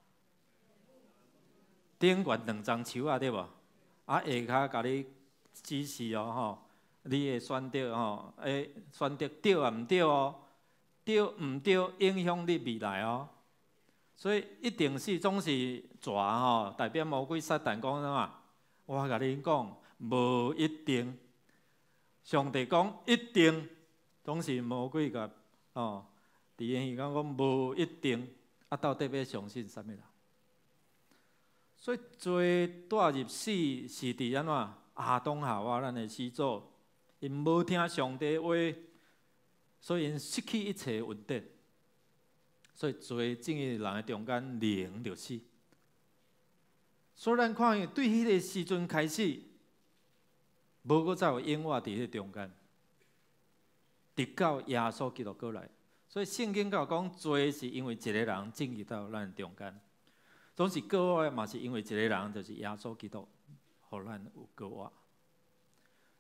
頂懸兩層樹仔對無？啊，下跤共你指示哦，吼，你的選擇吼，選擇對抑毋對哦？對毋對影響你未來哦。所以一定是總是蛇吼，代表魔鬼撒旦講啥物？我共恁講，無一定。上帝講一定，總是魔鬼共吼，佇耳講講無一定，啊，到底欲相信啥物人？所以罪帶入死是佇按怎？亞當夏娃咱的始祖，𪜶無聽上帝話，所以𪜶失去一切恩典。所以罪進入人的中間，靈就死。所以咱看見對彼个時陣開始，無閣再有永活佇彼个中間，直到耶穌基督過來。所以聖經講講罪是因為一個人進入到咱中間，總是過活嘛是因為一個人，就是耶穌基督，予咱有過活。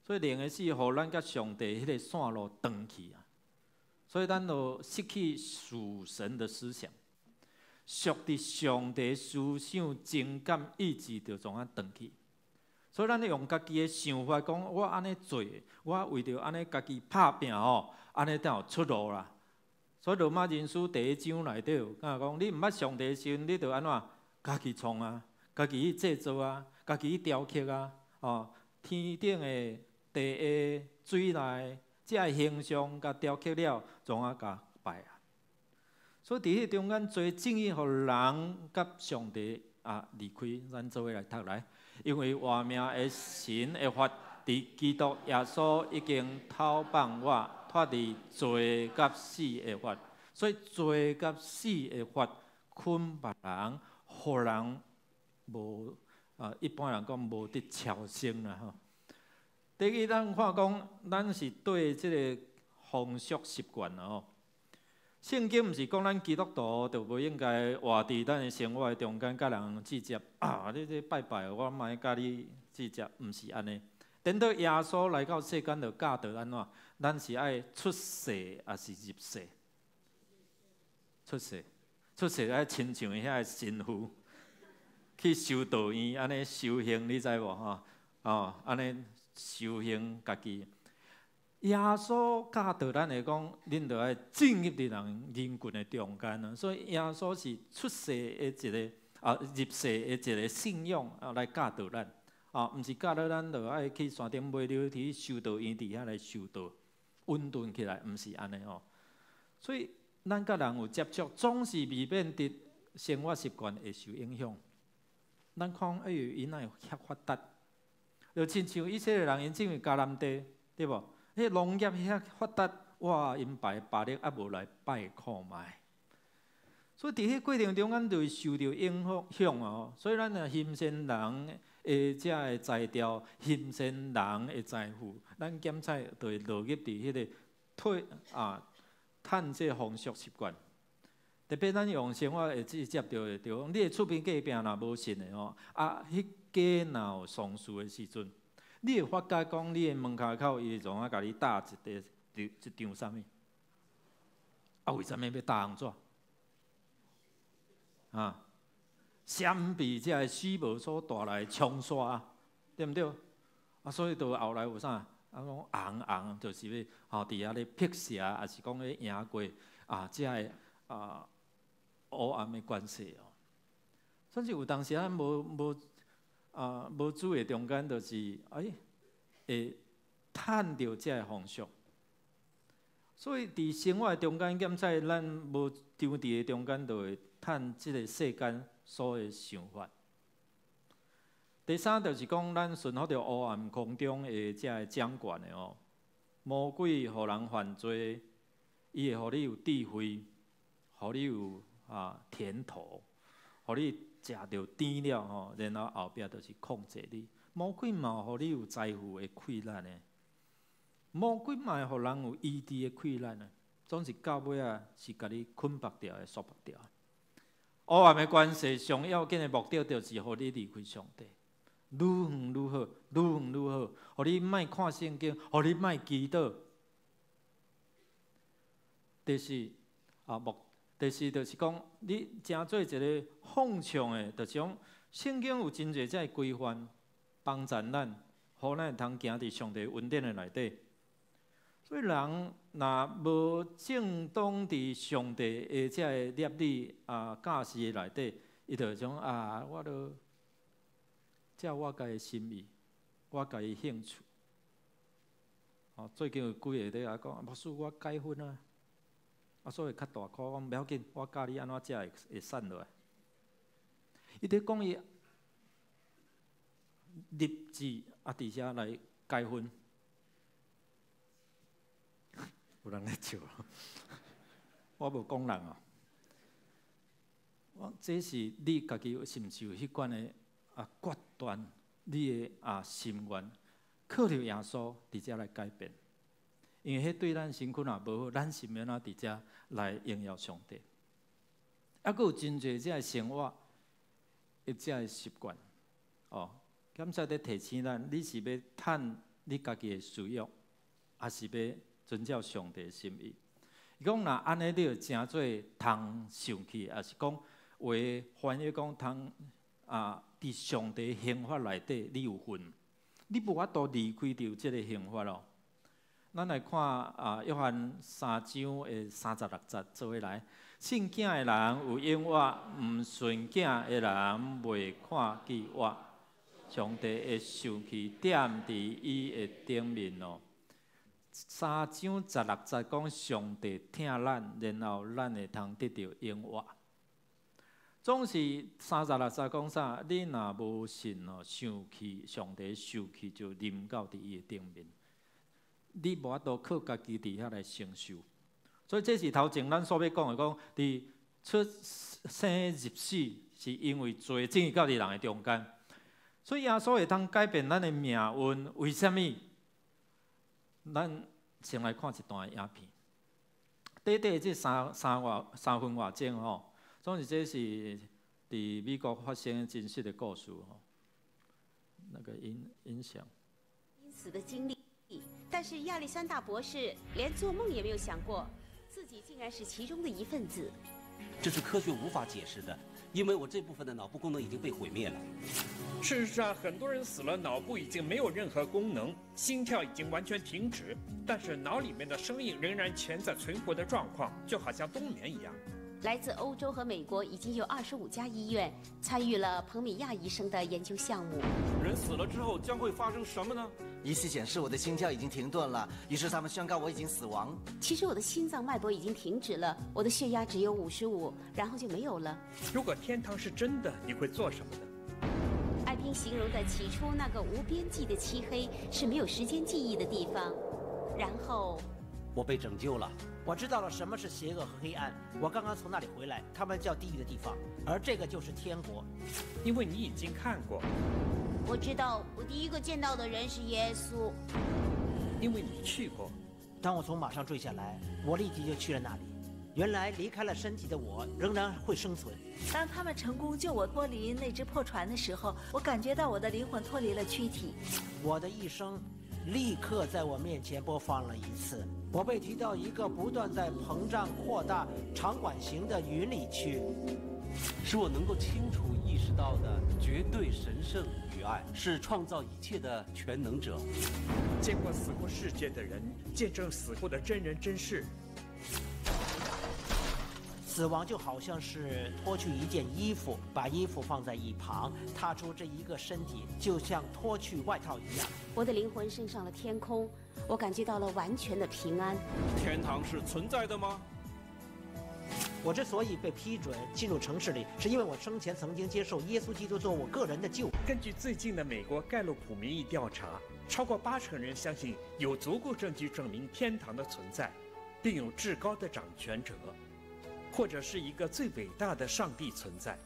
所以靈的死，予咱佮上帝彼个線路斷去啊。所以咱就失去屬神的思想，屬佇上帝思想、情感、意志，就創啊斷去。所以咱用家己的想法講，我按呢做，我為著按呢家己拍拚吼，按呢才有出路啦。所以羅馬人書第一章內底有敢講，你毋捌上帝的時陣，你就按怎家己創啊，家己去製造啊，家己去雕刻啊，哦，天頂的、地下、水內。這个形象共雕刻了，創啊共拜啊。所以佇彼中間罪進入，予人佮上帝啊離開，咱做伙來讀來。因為活命的神的法，佇基督耶穌已經偷放我脫離罪佮死的法。所以罪佮死的法捆縛人，予人無啊，一般人講無得超生啦吼。第二，咱看講，咱是對這个風俗習慣啦吼。聖經毋是講咱基督徒就無應該活佇咱的生活的中間，佮人計較啊！你這拜拜，我莫佮你計較，毋是按呢。等到耶穌來到世間，就教導按怎？咱是愛出世抑是入世？出世，出世愛親像遐个神父去修道院按呢修行，你知無吼？哦，按呢。修行家己，耶穌教導咱來講，恁著愛進入佇人人群的中間啊。所以耶穌是出世的一个啊，入世的一个信仰啊，來教導咱啊，毋是教導咱著愛去山頂買溜去修道院佇遐來修道，穩頓起來，毋是按呢吼。所以咱佮人有接觸，總是避免佇生活習慣會受影響。咱看，哎喲，𪜶哪會遐發達？就親像以色列人，𪜶進入迦南地，對無？彼農業遐發達，哇！𪜶拜巴力猶無來拜看覓。所以佇彼過程中，咱就會受著影響哦。所以咱若欣羨人的這个才調，欣羨人的財富，咱檢採就會落入佇彼个退啊，趁這風俗習慣。特別咱用生活會直接著的，就講你的厝邊隔壁若無信的吼，啊，彼家若有喪事的時陣，你會發覺講你的門跤口，伊會創啊共你貼一個一張啥物？啊，為啥物欲貼紅紙？啊，閃避這个死無所帶來的衝刷，對毋對？啊，所以就後來有啥？啊，講紅紅就是欲吼佇遐咧辟邪，抑是講咧贏過啊，這个啊黑暗的關係哦。甚至有當時咱無無。無主的中間，就是會趁著這个方式。所以佇生活的中間，檢察咱無張佇的中間，就會趁這个世間所的想法。第三就是講，咱順服著黑暗空中的這个掌權的哦，魔鬼予人犯罪，伊會予你有智慧，予你有甜頭，予你食著甜了吼，然後後壁就是控制你。魔鬼嘛，予你有財富的氣力的，魔鬼嘛會予人有醫治的氣力的，總是到尾仔是共你捆縛掉的、束縛掉。黑暗的關係上要緊的目的，就是予你離開上帝。愈遠愈好，愈遠愈好，予你莫看聖經，予你莫祈禱。第四第四就是講，你成做一个奉唱的，就是講聖經有真濟這个規範，幫助咱，予咱會通行佇上帝恩典的內底。所以人若無正當佇上帝的這个律例教示的內底，伊就會講我都照我家己的心意，我家己興趣。哦，最近有幾个佇遐講，牧師我改薰啊，所以較大箍，我講無要緊，我教你按怎食會瘦落來。伊佇講伊立志佇遮來改薰，有人咧笑，我無講人哦。我這是你家己是毋是有彼款的決斷，你的心願，靠著耶穌佇遮來改變，因為彼對咱身軀若無好，咱是欲按怎佇遮來榮耀上帝？閣有真濟這个生活的這个習慣，哦，檢察佇提醒咱，你是欲趁你家己的私欲，抑是欲遵照上帝的心意？伊講若按呢，你就成做通受氣，抑是講話翻譯講通佇上帝刑罰內底，你有份，你無法度離開著這个刑罰咯。咱來看約翰3章的36節，做伙來。信囝的人有永活，毋信囝的人袂看見活。上帝的受氣踮佇伊的頂面哦。3章16節講上帝疼咱，然後咱會通得著永活。總是36節講啥？你若無信哦，受氣上帝受氣就臨到佇伊的頂面，你無法度靠家己佇遐來承受。所以這是頭前咱所欲講的，講佇出生入死是因為罪進入到佇人的中間，所以耶穌會通改變咱的命運。為啥物？咱先來看一段影片。短短這三分外鐘吼，總是這是佇美國發生真實的故事吼。那個音響。死的經歷，但是亞歷山大博士連做夢也沒有想過，自己竟然是其中的一份子。這是科學無法解釋的，因為我這部分的腦部功能已經被毀滅了。事實上，很多人死了，腦部已經沒有任何功能，心跳已經完全停止，但是腦裡面的聲音仍然潛在存活的狀況，就好像冬眠一樣。來自歐洲和美國已經有25家醫院參與了彭米亞醫生的研究項目。人死了之後將會發生什麼呢？儀器顯示我的心跳已經停頓了，於是他們宣告我已經死亡。其實我的心臟脈搏已經停止了，我的血壓只有55，然後就沒有了。如果天堂是真的，你會做什麼呢？愛拼形容的起初那個無邊際的漆黑是沒有時間記憶的地方，然後我被拯救了。我知道了什麼是邪惡和黑暗。我剛剛從那裡回來，他們叫地獄的地方，而這個就是天國。因為你已經看過。我知道，我第一個見到的人是耶穌。因為你去過。當我從馬上墜下來，我立即就去了那裡。原來離開了身體的我仍然會生存。當他們成功救我脫離那隻破船的時候，我感覺到我的靈魂脫離了軀體。我的一生立刻在我面前播放了一次。我被提到一個不斷在膨脹擴大長管形的雲裡去，是我能夠清楚意識到的絕對神聖與愛，是創造一切的全能者。見過死後世界的人，見證死後的真人真事。死亡就好像是脫去一件衣服，把衣服放在一旁，踏出這一個身體，就像脫去外套一樣。我的靈魂升上了天空，我感覺到了完全的平安。天堂是存在的嗎？我之所以被批准進入城市裡，是因為我生前曾經接受耶穌基督做我個人的救。根據最近的美國蓋洛普民意調查，超過80%人相信有足夠證據證明天堂的存在，並有至高的掌權者，或者是一個最偉大的上帝存在。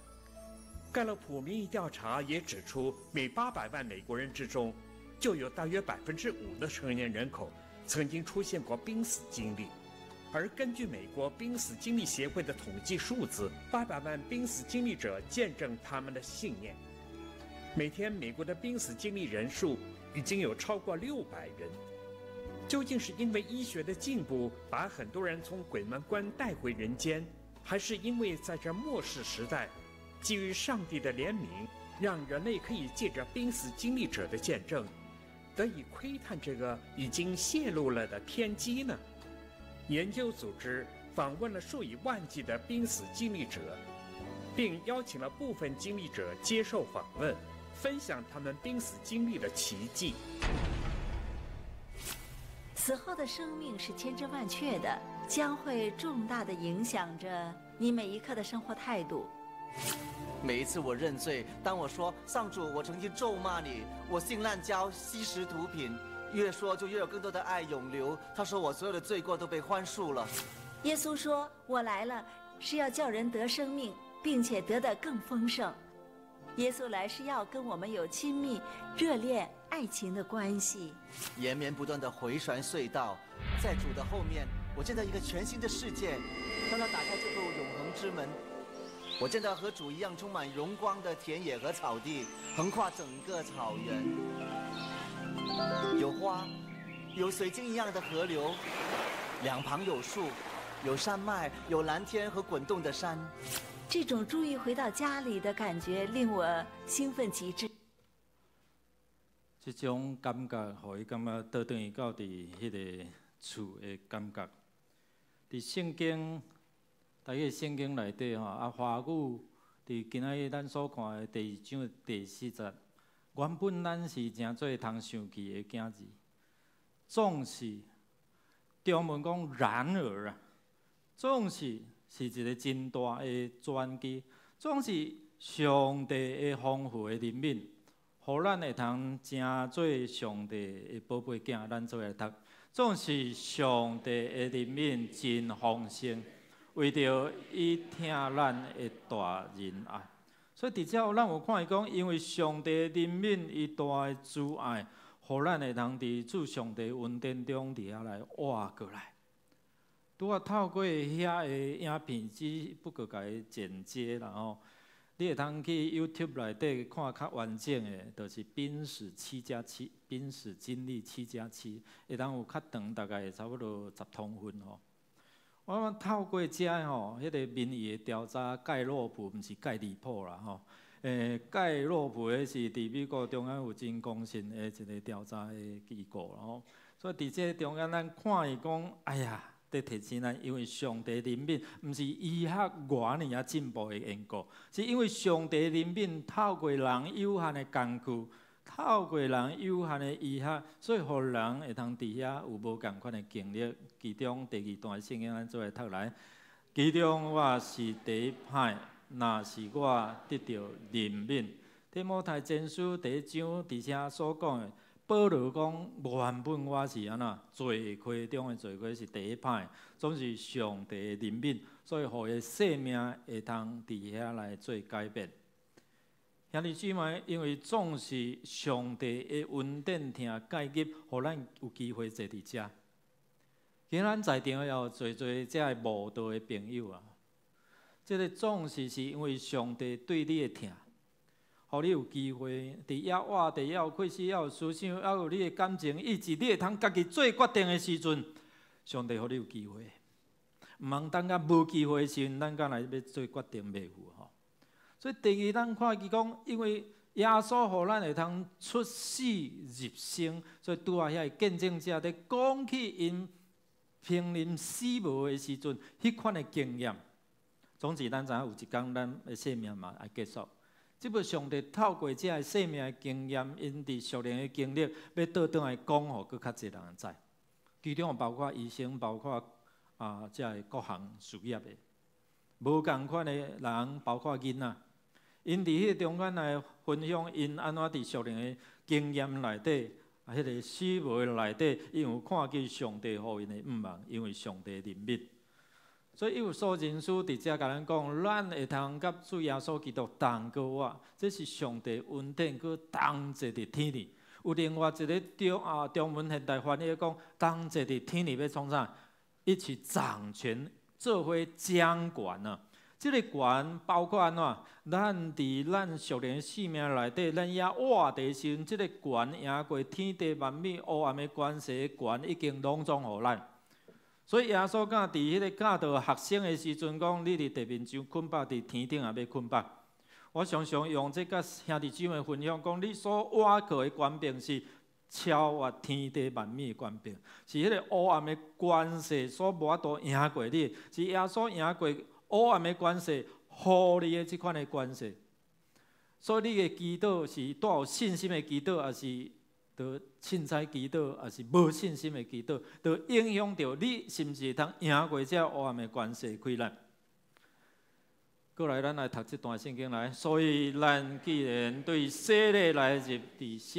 蓋洛普民意調查也指出，每800萬美國人之中，就有大約5%的成年人口曾經出現過瀕死經歷。而根據美國瀕死經歷協會的統計數字，800萬瀕死經歷者見證他們的信念。每天美國的瀕死經歷人數已經有超過600人。究竟是因為醫學的進步把很多人從鬼門關帶回人間，還是因為在這末世時代，基於上帝的憐憫，讓人類可以借着瀕死經歷者的見證，得以窺探這個已經洩露了的天機呢？研究組織訪問了數以萬計的瀕死經歷者，並邀請了部分經歷者接受訪問，分享他們瀕死經歷的奇蹟。死後的生命是千真萬確的，將會重大的影響着你每一刻的生活態度。每一次我認罪，當我說上主，我曾經咒罵你，我性濫交、吸食毒品，越說就越有更多的愛湧流。他說我所有的罪過都被寬恕了。耶穌說：“我來了，是要叫人得生命，並且得的更豐盛。”耶穌來是要跟我們有親密、熱戀、愛情的關係。延綿不斷的迴旋隧道，在主的後面，我見到一個全新的世界。當他打開這道永恆之門，我見到和主一樣充滿榮光的田野和草地，橫跨整個草原，有花，有水晶一樣的河流，兩旁有樹，有山脈，有藍天和滾動的山。這種終於回到家裡的感覺令我興奮極致。這種感覺，予伊感覺倒轉去到佇彼个厝的感覺。佇聖經，佇彼个聖經內底吼，啊，華語佇今仔日咱所看的第二章第四節，原本咱是誠做通生氣的囝兒，總是中文講然而啊，總是是一個真大的轉機，總是上帝的豐富的憐憫，予咱會通成做上帝的寶貝囝，咱做伙來讀。總是上帝的憐憫真豐盛，為著伊疼咱的大仁愛。所以佇遮咱有看伊講，因為上帝的憐憫，伊大的慈愛，予咱會通佇主上帝恩典中佇遐來活過來。拄仔透過遐个影片，只不過共伊剪接啦吼。你會通去 YouTube 內底看較完整的，就是瀕死7+7，瀕死經歷7+7，會當有較長，大概差不多10通分吼。我透過遮吼，彼个民意的調查，蓋洛普毋是蓋離譜啦吼。蓋洛普彼是佇美國中間有真公信的一個調查的機構吼。所以佇這中間，咱看伊講，哎呀，佇提醒咱，因為上帝憐憫，毋是醫學偌爾仔進步的緣故，是因為上帝憐憫透過人有限的工具，透過人有限的醫學，所以予人會通佇遐有無仝款的經歷。其中第二段聖經咱做伙讀來，其中我是第一歹，若是我得著憐憫。提摩太前書第一章佇遮所講的。保羅講，原本我是按怎罪魁中的罪魁是第一歹，總是上帝的憐憫，所以予伊性命會通佇遐來做改變。兄弟姊妹，因為總是上帝的恩典疼介入，予咱有機會坐佇遮。其實咱在場也有濟濟遮个慕道的朋友啊，這个總是是因為上帝對你的疼。予你有機會佇遐活，佇遐有氣息，猶有思想，猶有你的感情意志，你會通家己做決定的時陣，上帝予你有機會。毋通等到無機會的時陣，咱才來欲做決定，袂有吼。所以第二，咱看伊講，因為耶穌予咱會通出死入生，所以拄仔遐个見證者佇講起𪜶瀕臨死亡的時陣，彼款的經驗。總之，咱知影有一工咱的生命嘛愛結束。這部上帝透過這个生命的經驗，𪜶佇屬靈的經歷，欲倒轉來講予閣較濟人知。其中包括醫生，包括這个各項事業的，無仝款的人，包括囡仔，𪜶佇彼个中間來分享，𪜶按怎佇屬靈的經驗內底，彼个死亡內底，𪜶有看見上帝予𪜶的向望，因為上帝憐憫。所以以弗所人書佇遮共咱講，咱會通佮主耶穌基督同過活，這是上帝恩典，閣同坐佇天裡。有另外一个中文現代翻譯講，同坐佇天裡欲創啥？一起掌權，做伙掌權啊！這个權包括按怎？咱佇咱屬靈生命內底，咱猶活佇時陣，這个權贏過天地萬物黑暗的權勢權，已經攏總予咱。所以耶穌敢佇彼个教導學生的時陣講：你佇地面上捆綁，佇天頂也欲捆綁。我常常用這佮兄弟姊妹分享講：你所倚靠的權柄是超越天地萬物的權柄，是彼个黑暗的權勢所無法度贏過你，是耶穌贏過黑暗的權勢，予你的這款的權勢。所以你的祈禱是帶有信心的祈禱，抑是著凊彩祈禱，抑是無信心的祈禱，都影響著你是毋是會通贏過這黑暗的權勢氣力。過來，咱來讀這段聖經來。所以，咱既然對洗禮來入佇死，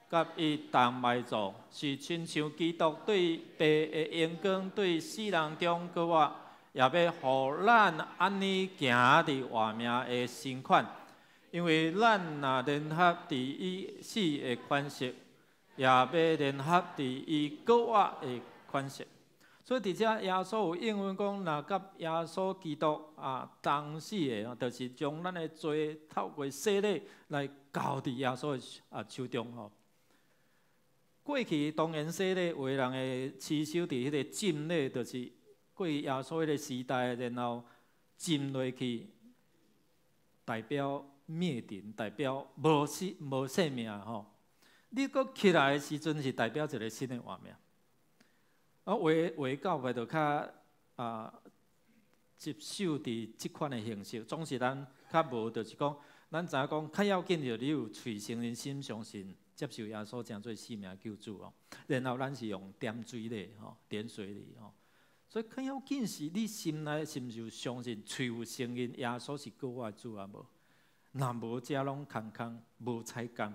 佮伊同埋葬，是親像基督對父的榮光對死人中復活，也欲予咱按呢行佇活命的新款。因為咱若聯合佇伊死的款式，也欲聯合佇伊復活的款式。所以佇遮耶穌有應允講，若佮耶穌基督同死的，就是將咱的罪透過洗禮來交佇耶穌的手中吼。過去當然洗禮有的人會持守佇彼个浸禮，就是過去耶穌彼个時代，然後浸落去，代表滅頂，代表無死無生命吼。你閣起來的時陣是代表一个新的活命。有的教派就較執守佇這款的形式，總是咱較無，就是講，咱知影講較要緊就你有喙承認心相信，接受耶穌成做生命救主哦。然後咱是用點水禮吼，點水禮吼。所以較要緊是你心內是毋是有相信，喙有承認耶穌是救我的主啊無？若無，這攏空空無彩工。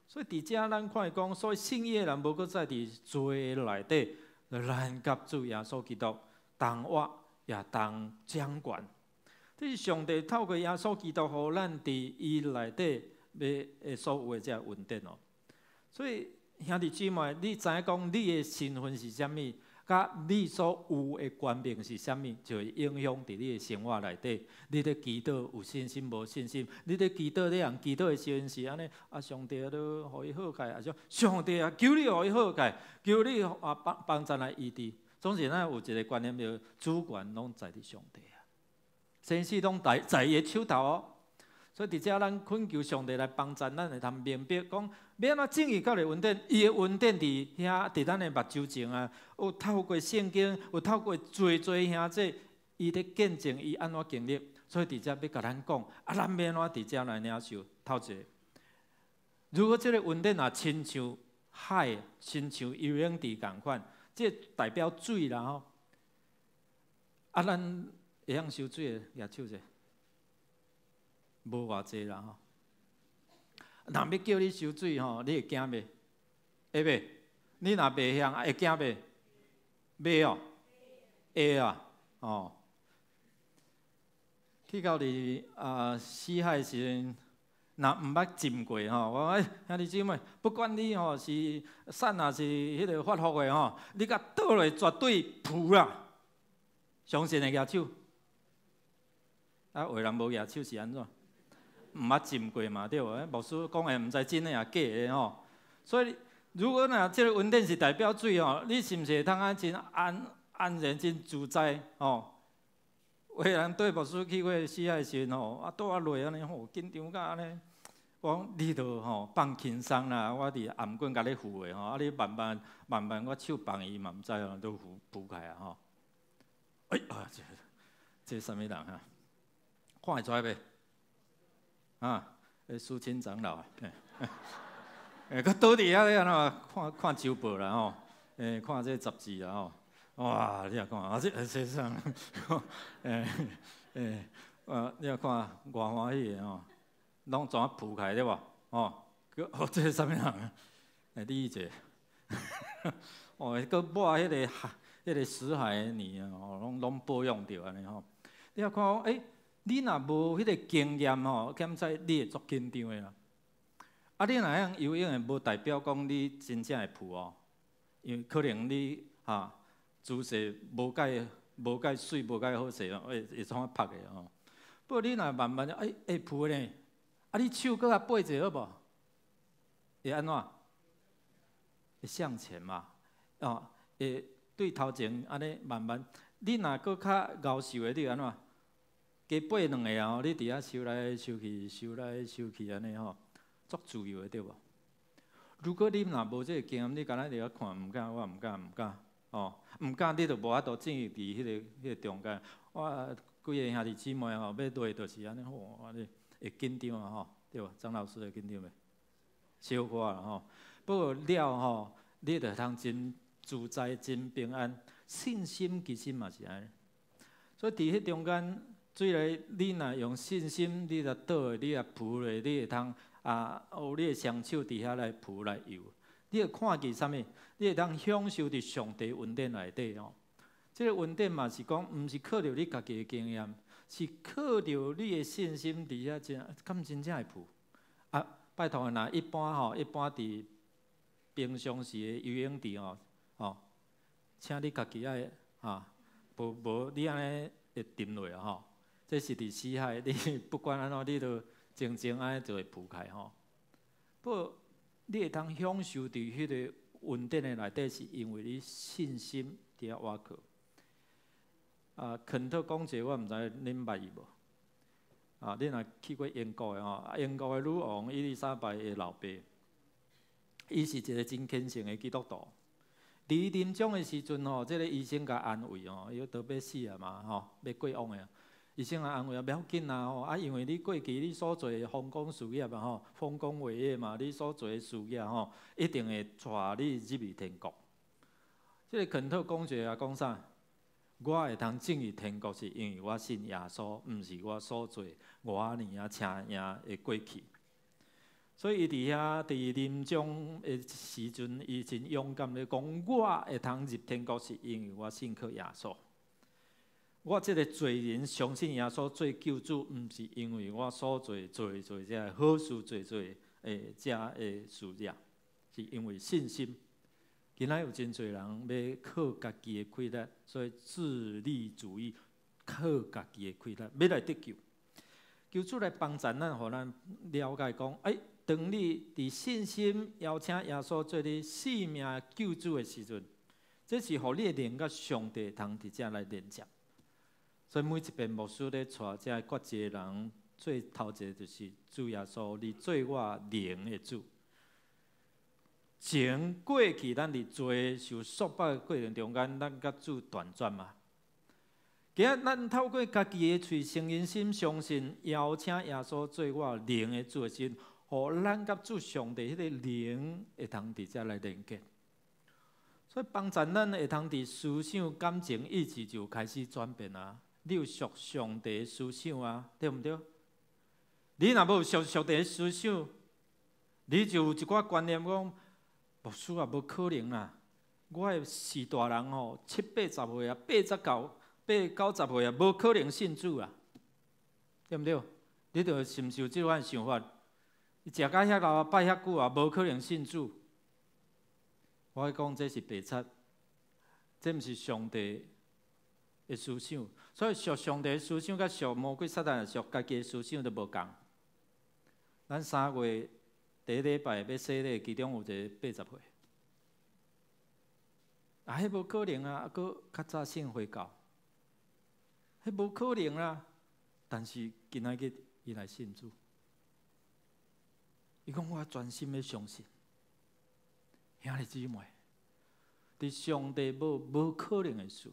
所以佇遮咱看伊講，所以信伊的人無閣再佇罪內底。咱佮主耶穌基督同活，也同掌權。這是上帝透過耶穌基督，予咱佇伊內底欲所有的這個恩典哦。所以兄弟姊妹，你知影講你的身份是啥物，佮你所有的權柄是啥物，就會影響佇你的生活內底。你咧祈禱有信心無信心？你咧祈禱，你人祈禱的時陣是按呢？上帝啊，你予伊好起來，抑是上帝啊，求你予伊好起來，求你幫幫贊來醫治。總是咱有一个觀念，就主權攏在佇上帝啊，生死攏在伊的手頭哦。所以佇遮咱懇求上帝來幫贊咱，會通明白講，欲按怎進去到個恩典，伊的恩典佇遐，佇咱的目睭前啊，有透過聖經，有透過濟濟兄弟，伊咧見證伊按怎經歷。所以佇遮欲共咱講，咱欲按怎佇遮來領受？頭一个，如果這个恩典若親像海，親像游泳池仝款，這代表水啦吼。咱會曉游水的舉手者。無偌濟啦吼，若欲叫你游水吼，你會驚袂？會袂？你若袂曉，會驚袂？袂哦，會啊，哦。去到佇死海時陣，若毋捌浸過吼，我講欸兄弟姊妹，不管你吼是瘦抑是彼个發福的吼，你共倒落絕對浮啦，相信的舉手。有的人無舉手是按怎？毋捌浸過嘛，對無？牧師講的毋知真的抑假的吼。所以，如果若這个恩典是代表水吼，你是毋是會通啊真安安然真自在吼？有的人對牧師去過死海時陣吼，倒仔落按呢吼，緊張甲按呢。我講你著吼放輕鬆啦，我佇頷頸共你扶的吼，你慢慢慢慢，我手放伊嘛毋知哦，都浮浮起來吼。哎啊，這這啥物人哈？看會出來袂？啊，蘇清長老啊，閣倒佇遐咧按怎看看週報啦吼，看這雜誌啦吼，哇！你若看啊，這啥？你若看偌歡喜的吼，攏怎啊浮起來對無？吼，閣哦，這啥物人啊？你一個，哦，閣抹彼個死海的泥啊，吼，攏保養著按呢吼。你若看講，你若無彼個經驗吼，敢知你會足緊張的啦。啊，你若會曉游泳的，無代表講你真正會浮哦，因為可能你哈姿勢無蓋媠，無蓋好勢，會創啊曝的吼。不過你若慢慢會浮呢，啊，你手閣較掰者好無？會按怎？會向前嘛，哦，會對頭前按呢慢慢。你若閣較𠢕受的，你會按怎？加掰兩下吼，你佇遐收來收去，收來收去按呢吼，足自由的對無？如果你若無這個經驗，你干焦佇遐看，毋敢，我毋敢，毋敢，吼，毋敢，你就無法度進入佇彼個中間。我幾个兄弟姊妹吼，欲落就是按呢，吼，按呢會緊張啊吼，對無？張老師會緊張袂？小可啦吼，不過了吼，你就通真自在、真平安，信心其實嘛是按呢。所以佇彼中間，水來你若用信心，你若倒，你若浮咧，你會通啊，有你的雙手佇遐來浮來游，你會看見啥物？你會當享受佇上帝恩典內底哦。這个恩典嘛是講，毋是靠著你家己的經驗，是靠著你的信心佇遐真，敢真正會浮？啊，拜託若一般吼，一般佇平常時的游泳池吼，吼，請你家己愛哈，無你按呢會沉落啊吼。這是佇死海，你不管按怎，你都靜靜按呢就會浮起來吼。不過你會當享受佇彼个恩典的內底，是因為你信心佇遐倚靠。啊，肯特講一个，我毋知恁捌伊無？啊，恁若去過英國的吼，英國的女王伊麗莎白的老爸，伊是一個真虔誠的基督徒。佇伊臨終的時陣吼，這个醫生共安慰吼，伊都欲死啊嘛吼，欲過往的。醫生也安慰啊，袂要緊啊吼，啊，因為你過去你所做的豐功事業啊吼，豐功偉業嘛，你所做的事業吼，一定會帶你入去天國。這個肯特公爵啊，講啥？我會通進去天國，是因為我信耶穌，毋是我所做偌爾啊車贏的過去。所以伊佇遐佇臨終的時陣，伊真勇敢咧講：我會通入天國，是因為我信靠耶穌。我這个罪人相信耶穌做救主，毋是因為我所做做做這个好事做做的這个事業，是因為信心。今仔有真濟人欲靠家己的氣力，所以自利主義，靠家己的氣力欲來得救。求主來幫助咱，予咱了解講，當你佇信心邀請耶穌做你性命救主的時陣，這是予你的靈佮上帝通佇遮來連接。所以每一遍牧師咧帶這決志的人，最頭一个就是主耶穌，你做我靈的主。前過去咱佇罪受束縛的過程中間，咱佮主斷絕嘛。今仔咱透過家己的喙承認心相信，邀請耶穌做我靈的主的時，予咱佮主上帝彼个靈會通佇遮來連結。所以幫助咱會通佇思想、感情、意志就開始轉變啊！你有屬上帝的思想啊，對毋對？你若無屬上帝的思想，你就有一寡觀念講，牧師啊，無可能啦！我的序大人吼，七八十歲啊，八十九、八九十歲啊，無可能信主啊，對毋對？你就是毋是有這款想法？伊食甲遐老，拜遐久啊，無可能信主。我講這是白賊，這毋是上帝的思想。所以屬上帝的思想，佮屬魔鬼撒旦、屬家己的思想都無仝。咱3月第一禮拜欲洗禮，其中有一個80歲，啊，彼無可能啊！閣較早信回教，彼無可能啊！但是今仔日伊來信主，伊講我專心欲相信，兄弟姊妹，佇上帝無無可能的事，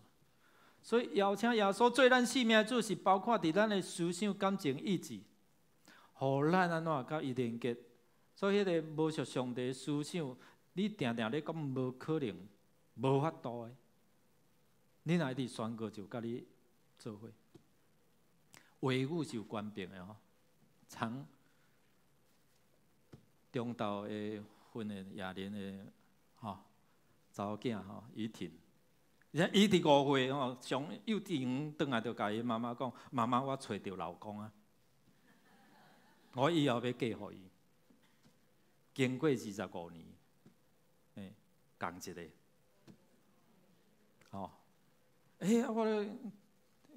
所以邀請耶穌做咱生命的主，是包括佇咱的思想、感情、意志，予咱按怎佮伊連結。所以彼个無屬上帝思想，你定定咧講無可能、無法度的。你若一直宣告，就佮你做伙。話語是有權柄的吼，昨中晝的訓練亞蓮的吼查某囝吼雨婷，而且伊佇5歲吼，上幼稚園轉來就共伊媽媽講：媽媽，我揣著老公啊！我以後欲嫁予伊。經過25年，欸，仝一個，吼，欸，我咧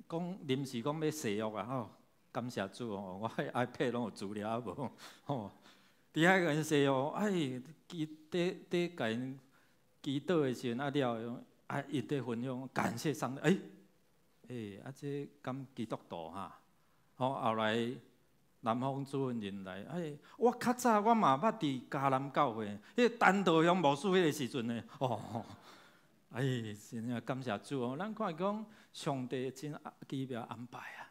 講臨時講欲誓約啊，吼，感謝主哦，我 iPad 攏有資料無，吼，佇遐共𪜶誓約，哎，祈佇佇共𪜶祈禱的時陣啊了，啊，伊佇分享，感謝上帝，欸，欸，啊，這敢基督徒哈，吼，後來。南方主任人來，哎，我較早我嘛捌佇嘉南教會，彼个陳道雄牧師彼个時陣呢，哦，哎，真正感謝主哦！咱看講上帝真奇妙安排啊。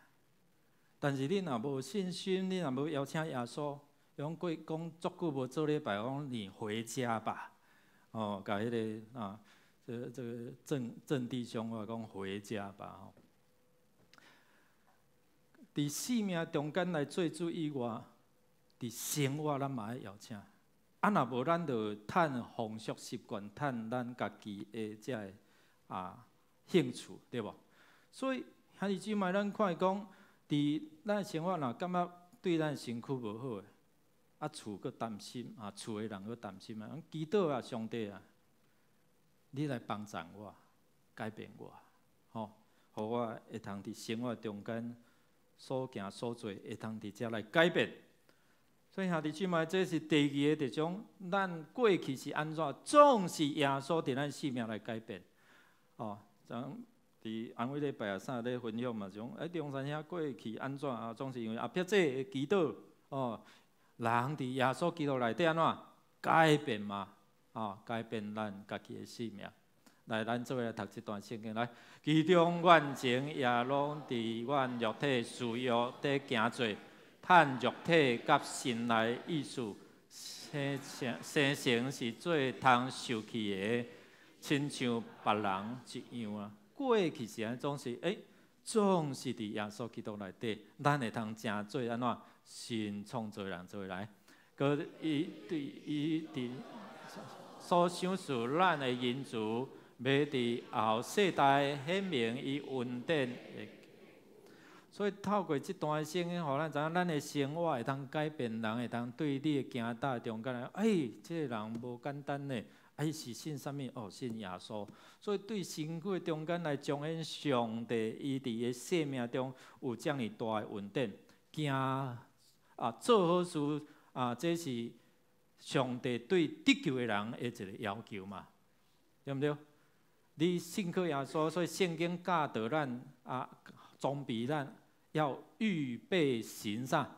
但是你若無信心，你若無邀請耶穌，講過講足久無做禮拜，講你回家吧，哦，共彼个啊，這個鄭鄭弟兄我講回家吧，吼。佇生命中間來做主以外，佇生活咱嘛愛邀請。啊，若無咱就趁風俗習慣，趁咱家己的這个啊興趣，對無？所以兄弟姊妹，咱看講，佇咱生活若感覺對咱身軀無好的，啊厝閣擔心，啊厝的人閣擔心啊，祈禱啊，上帝啊，你來幫助我，改變我，吼，予我會通佇生活中間所行所做，會通佇遮來改變。所以兄弟姊妹，這是第二个特種。咱過去是按怎，總是耶穌佇咱生命來改變。哦，昨佇安慰禮拜啊啥咧分享嘛，講欸中山兄過去按怎啊，總是因為阿伯姐的祈禱，哦，人佇耶穌基督內底按怎改變嘛？哦，改變咱家己的生命。來，咱做伙來讀這段聖經來。其中阮前也攏佇阮肉體私欲底行做，趁肉體佮心內意思，生成生成是做通受氣的，親像別人一樣啊。過去是按總是欸，總是佇耶穌基督內底，咱會通成做按怎新創造的人做伙來。閣伊對伊佇所賞賜咱的恩慈，欲佇後世代顯明伊恩典的。所以透過這段聖經，予咱知影，咱的生活會通改變人，會通對你的行踏中間來，欸，這個人無簡單呢，啊，伊是信啥物？哦，信耶穌。所以對身軀中間來彰顯上帝，伊佇伊的生命中有遮爾大的恩典，行啊做好事啊，這是上帝對得救的人的一個要求嘛，對毋對？你信靠耶穌，所以聖經教導咱啊，裝備咱要預備行啥？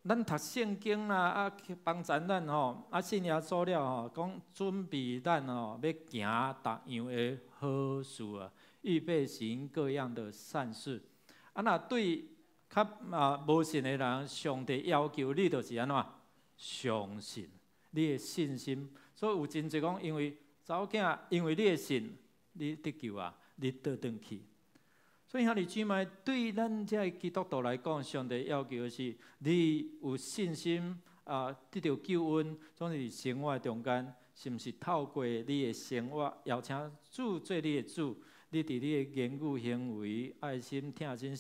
咱讀聖經啦，啊，幫助咱吼，啊，信耶穌了吼，講準備咱吼，欲行逐樣的好事啊，預備行各樣的善事。啊，若對較啊無信的人，上帝要求你就是按怎？相信你的信心。所以有真濟講，因為查某囝，因為你的信，你得救啊，你倒轉去。所以兄弟姊妹，對咱這个基督徒來講，上帝要求的是你有信心啊，得著救恩，總是生活中間，是毋是透過你的生活，邀請主做你的主，你佇你的言語行為、愛心、疼心。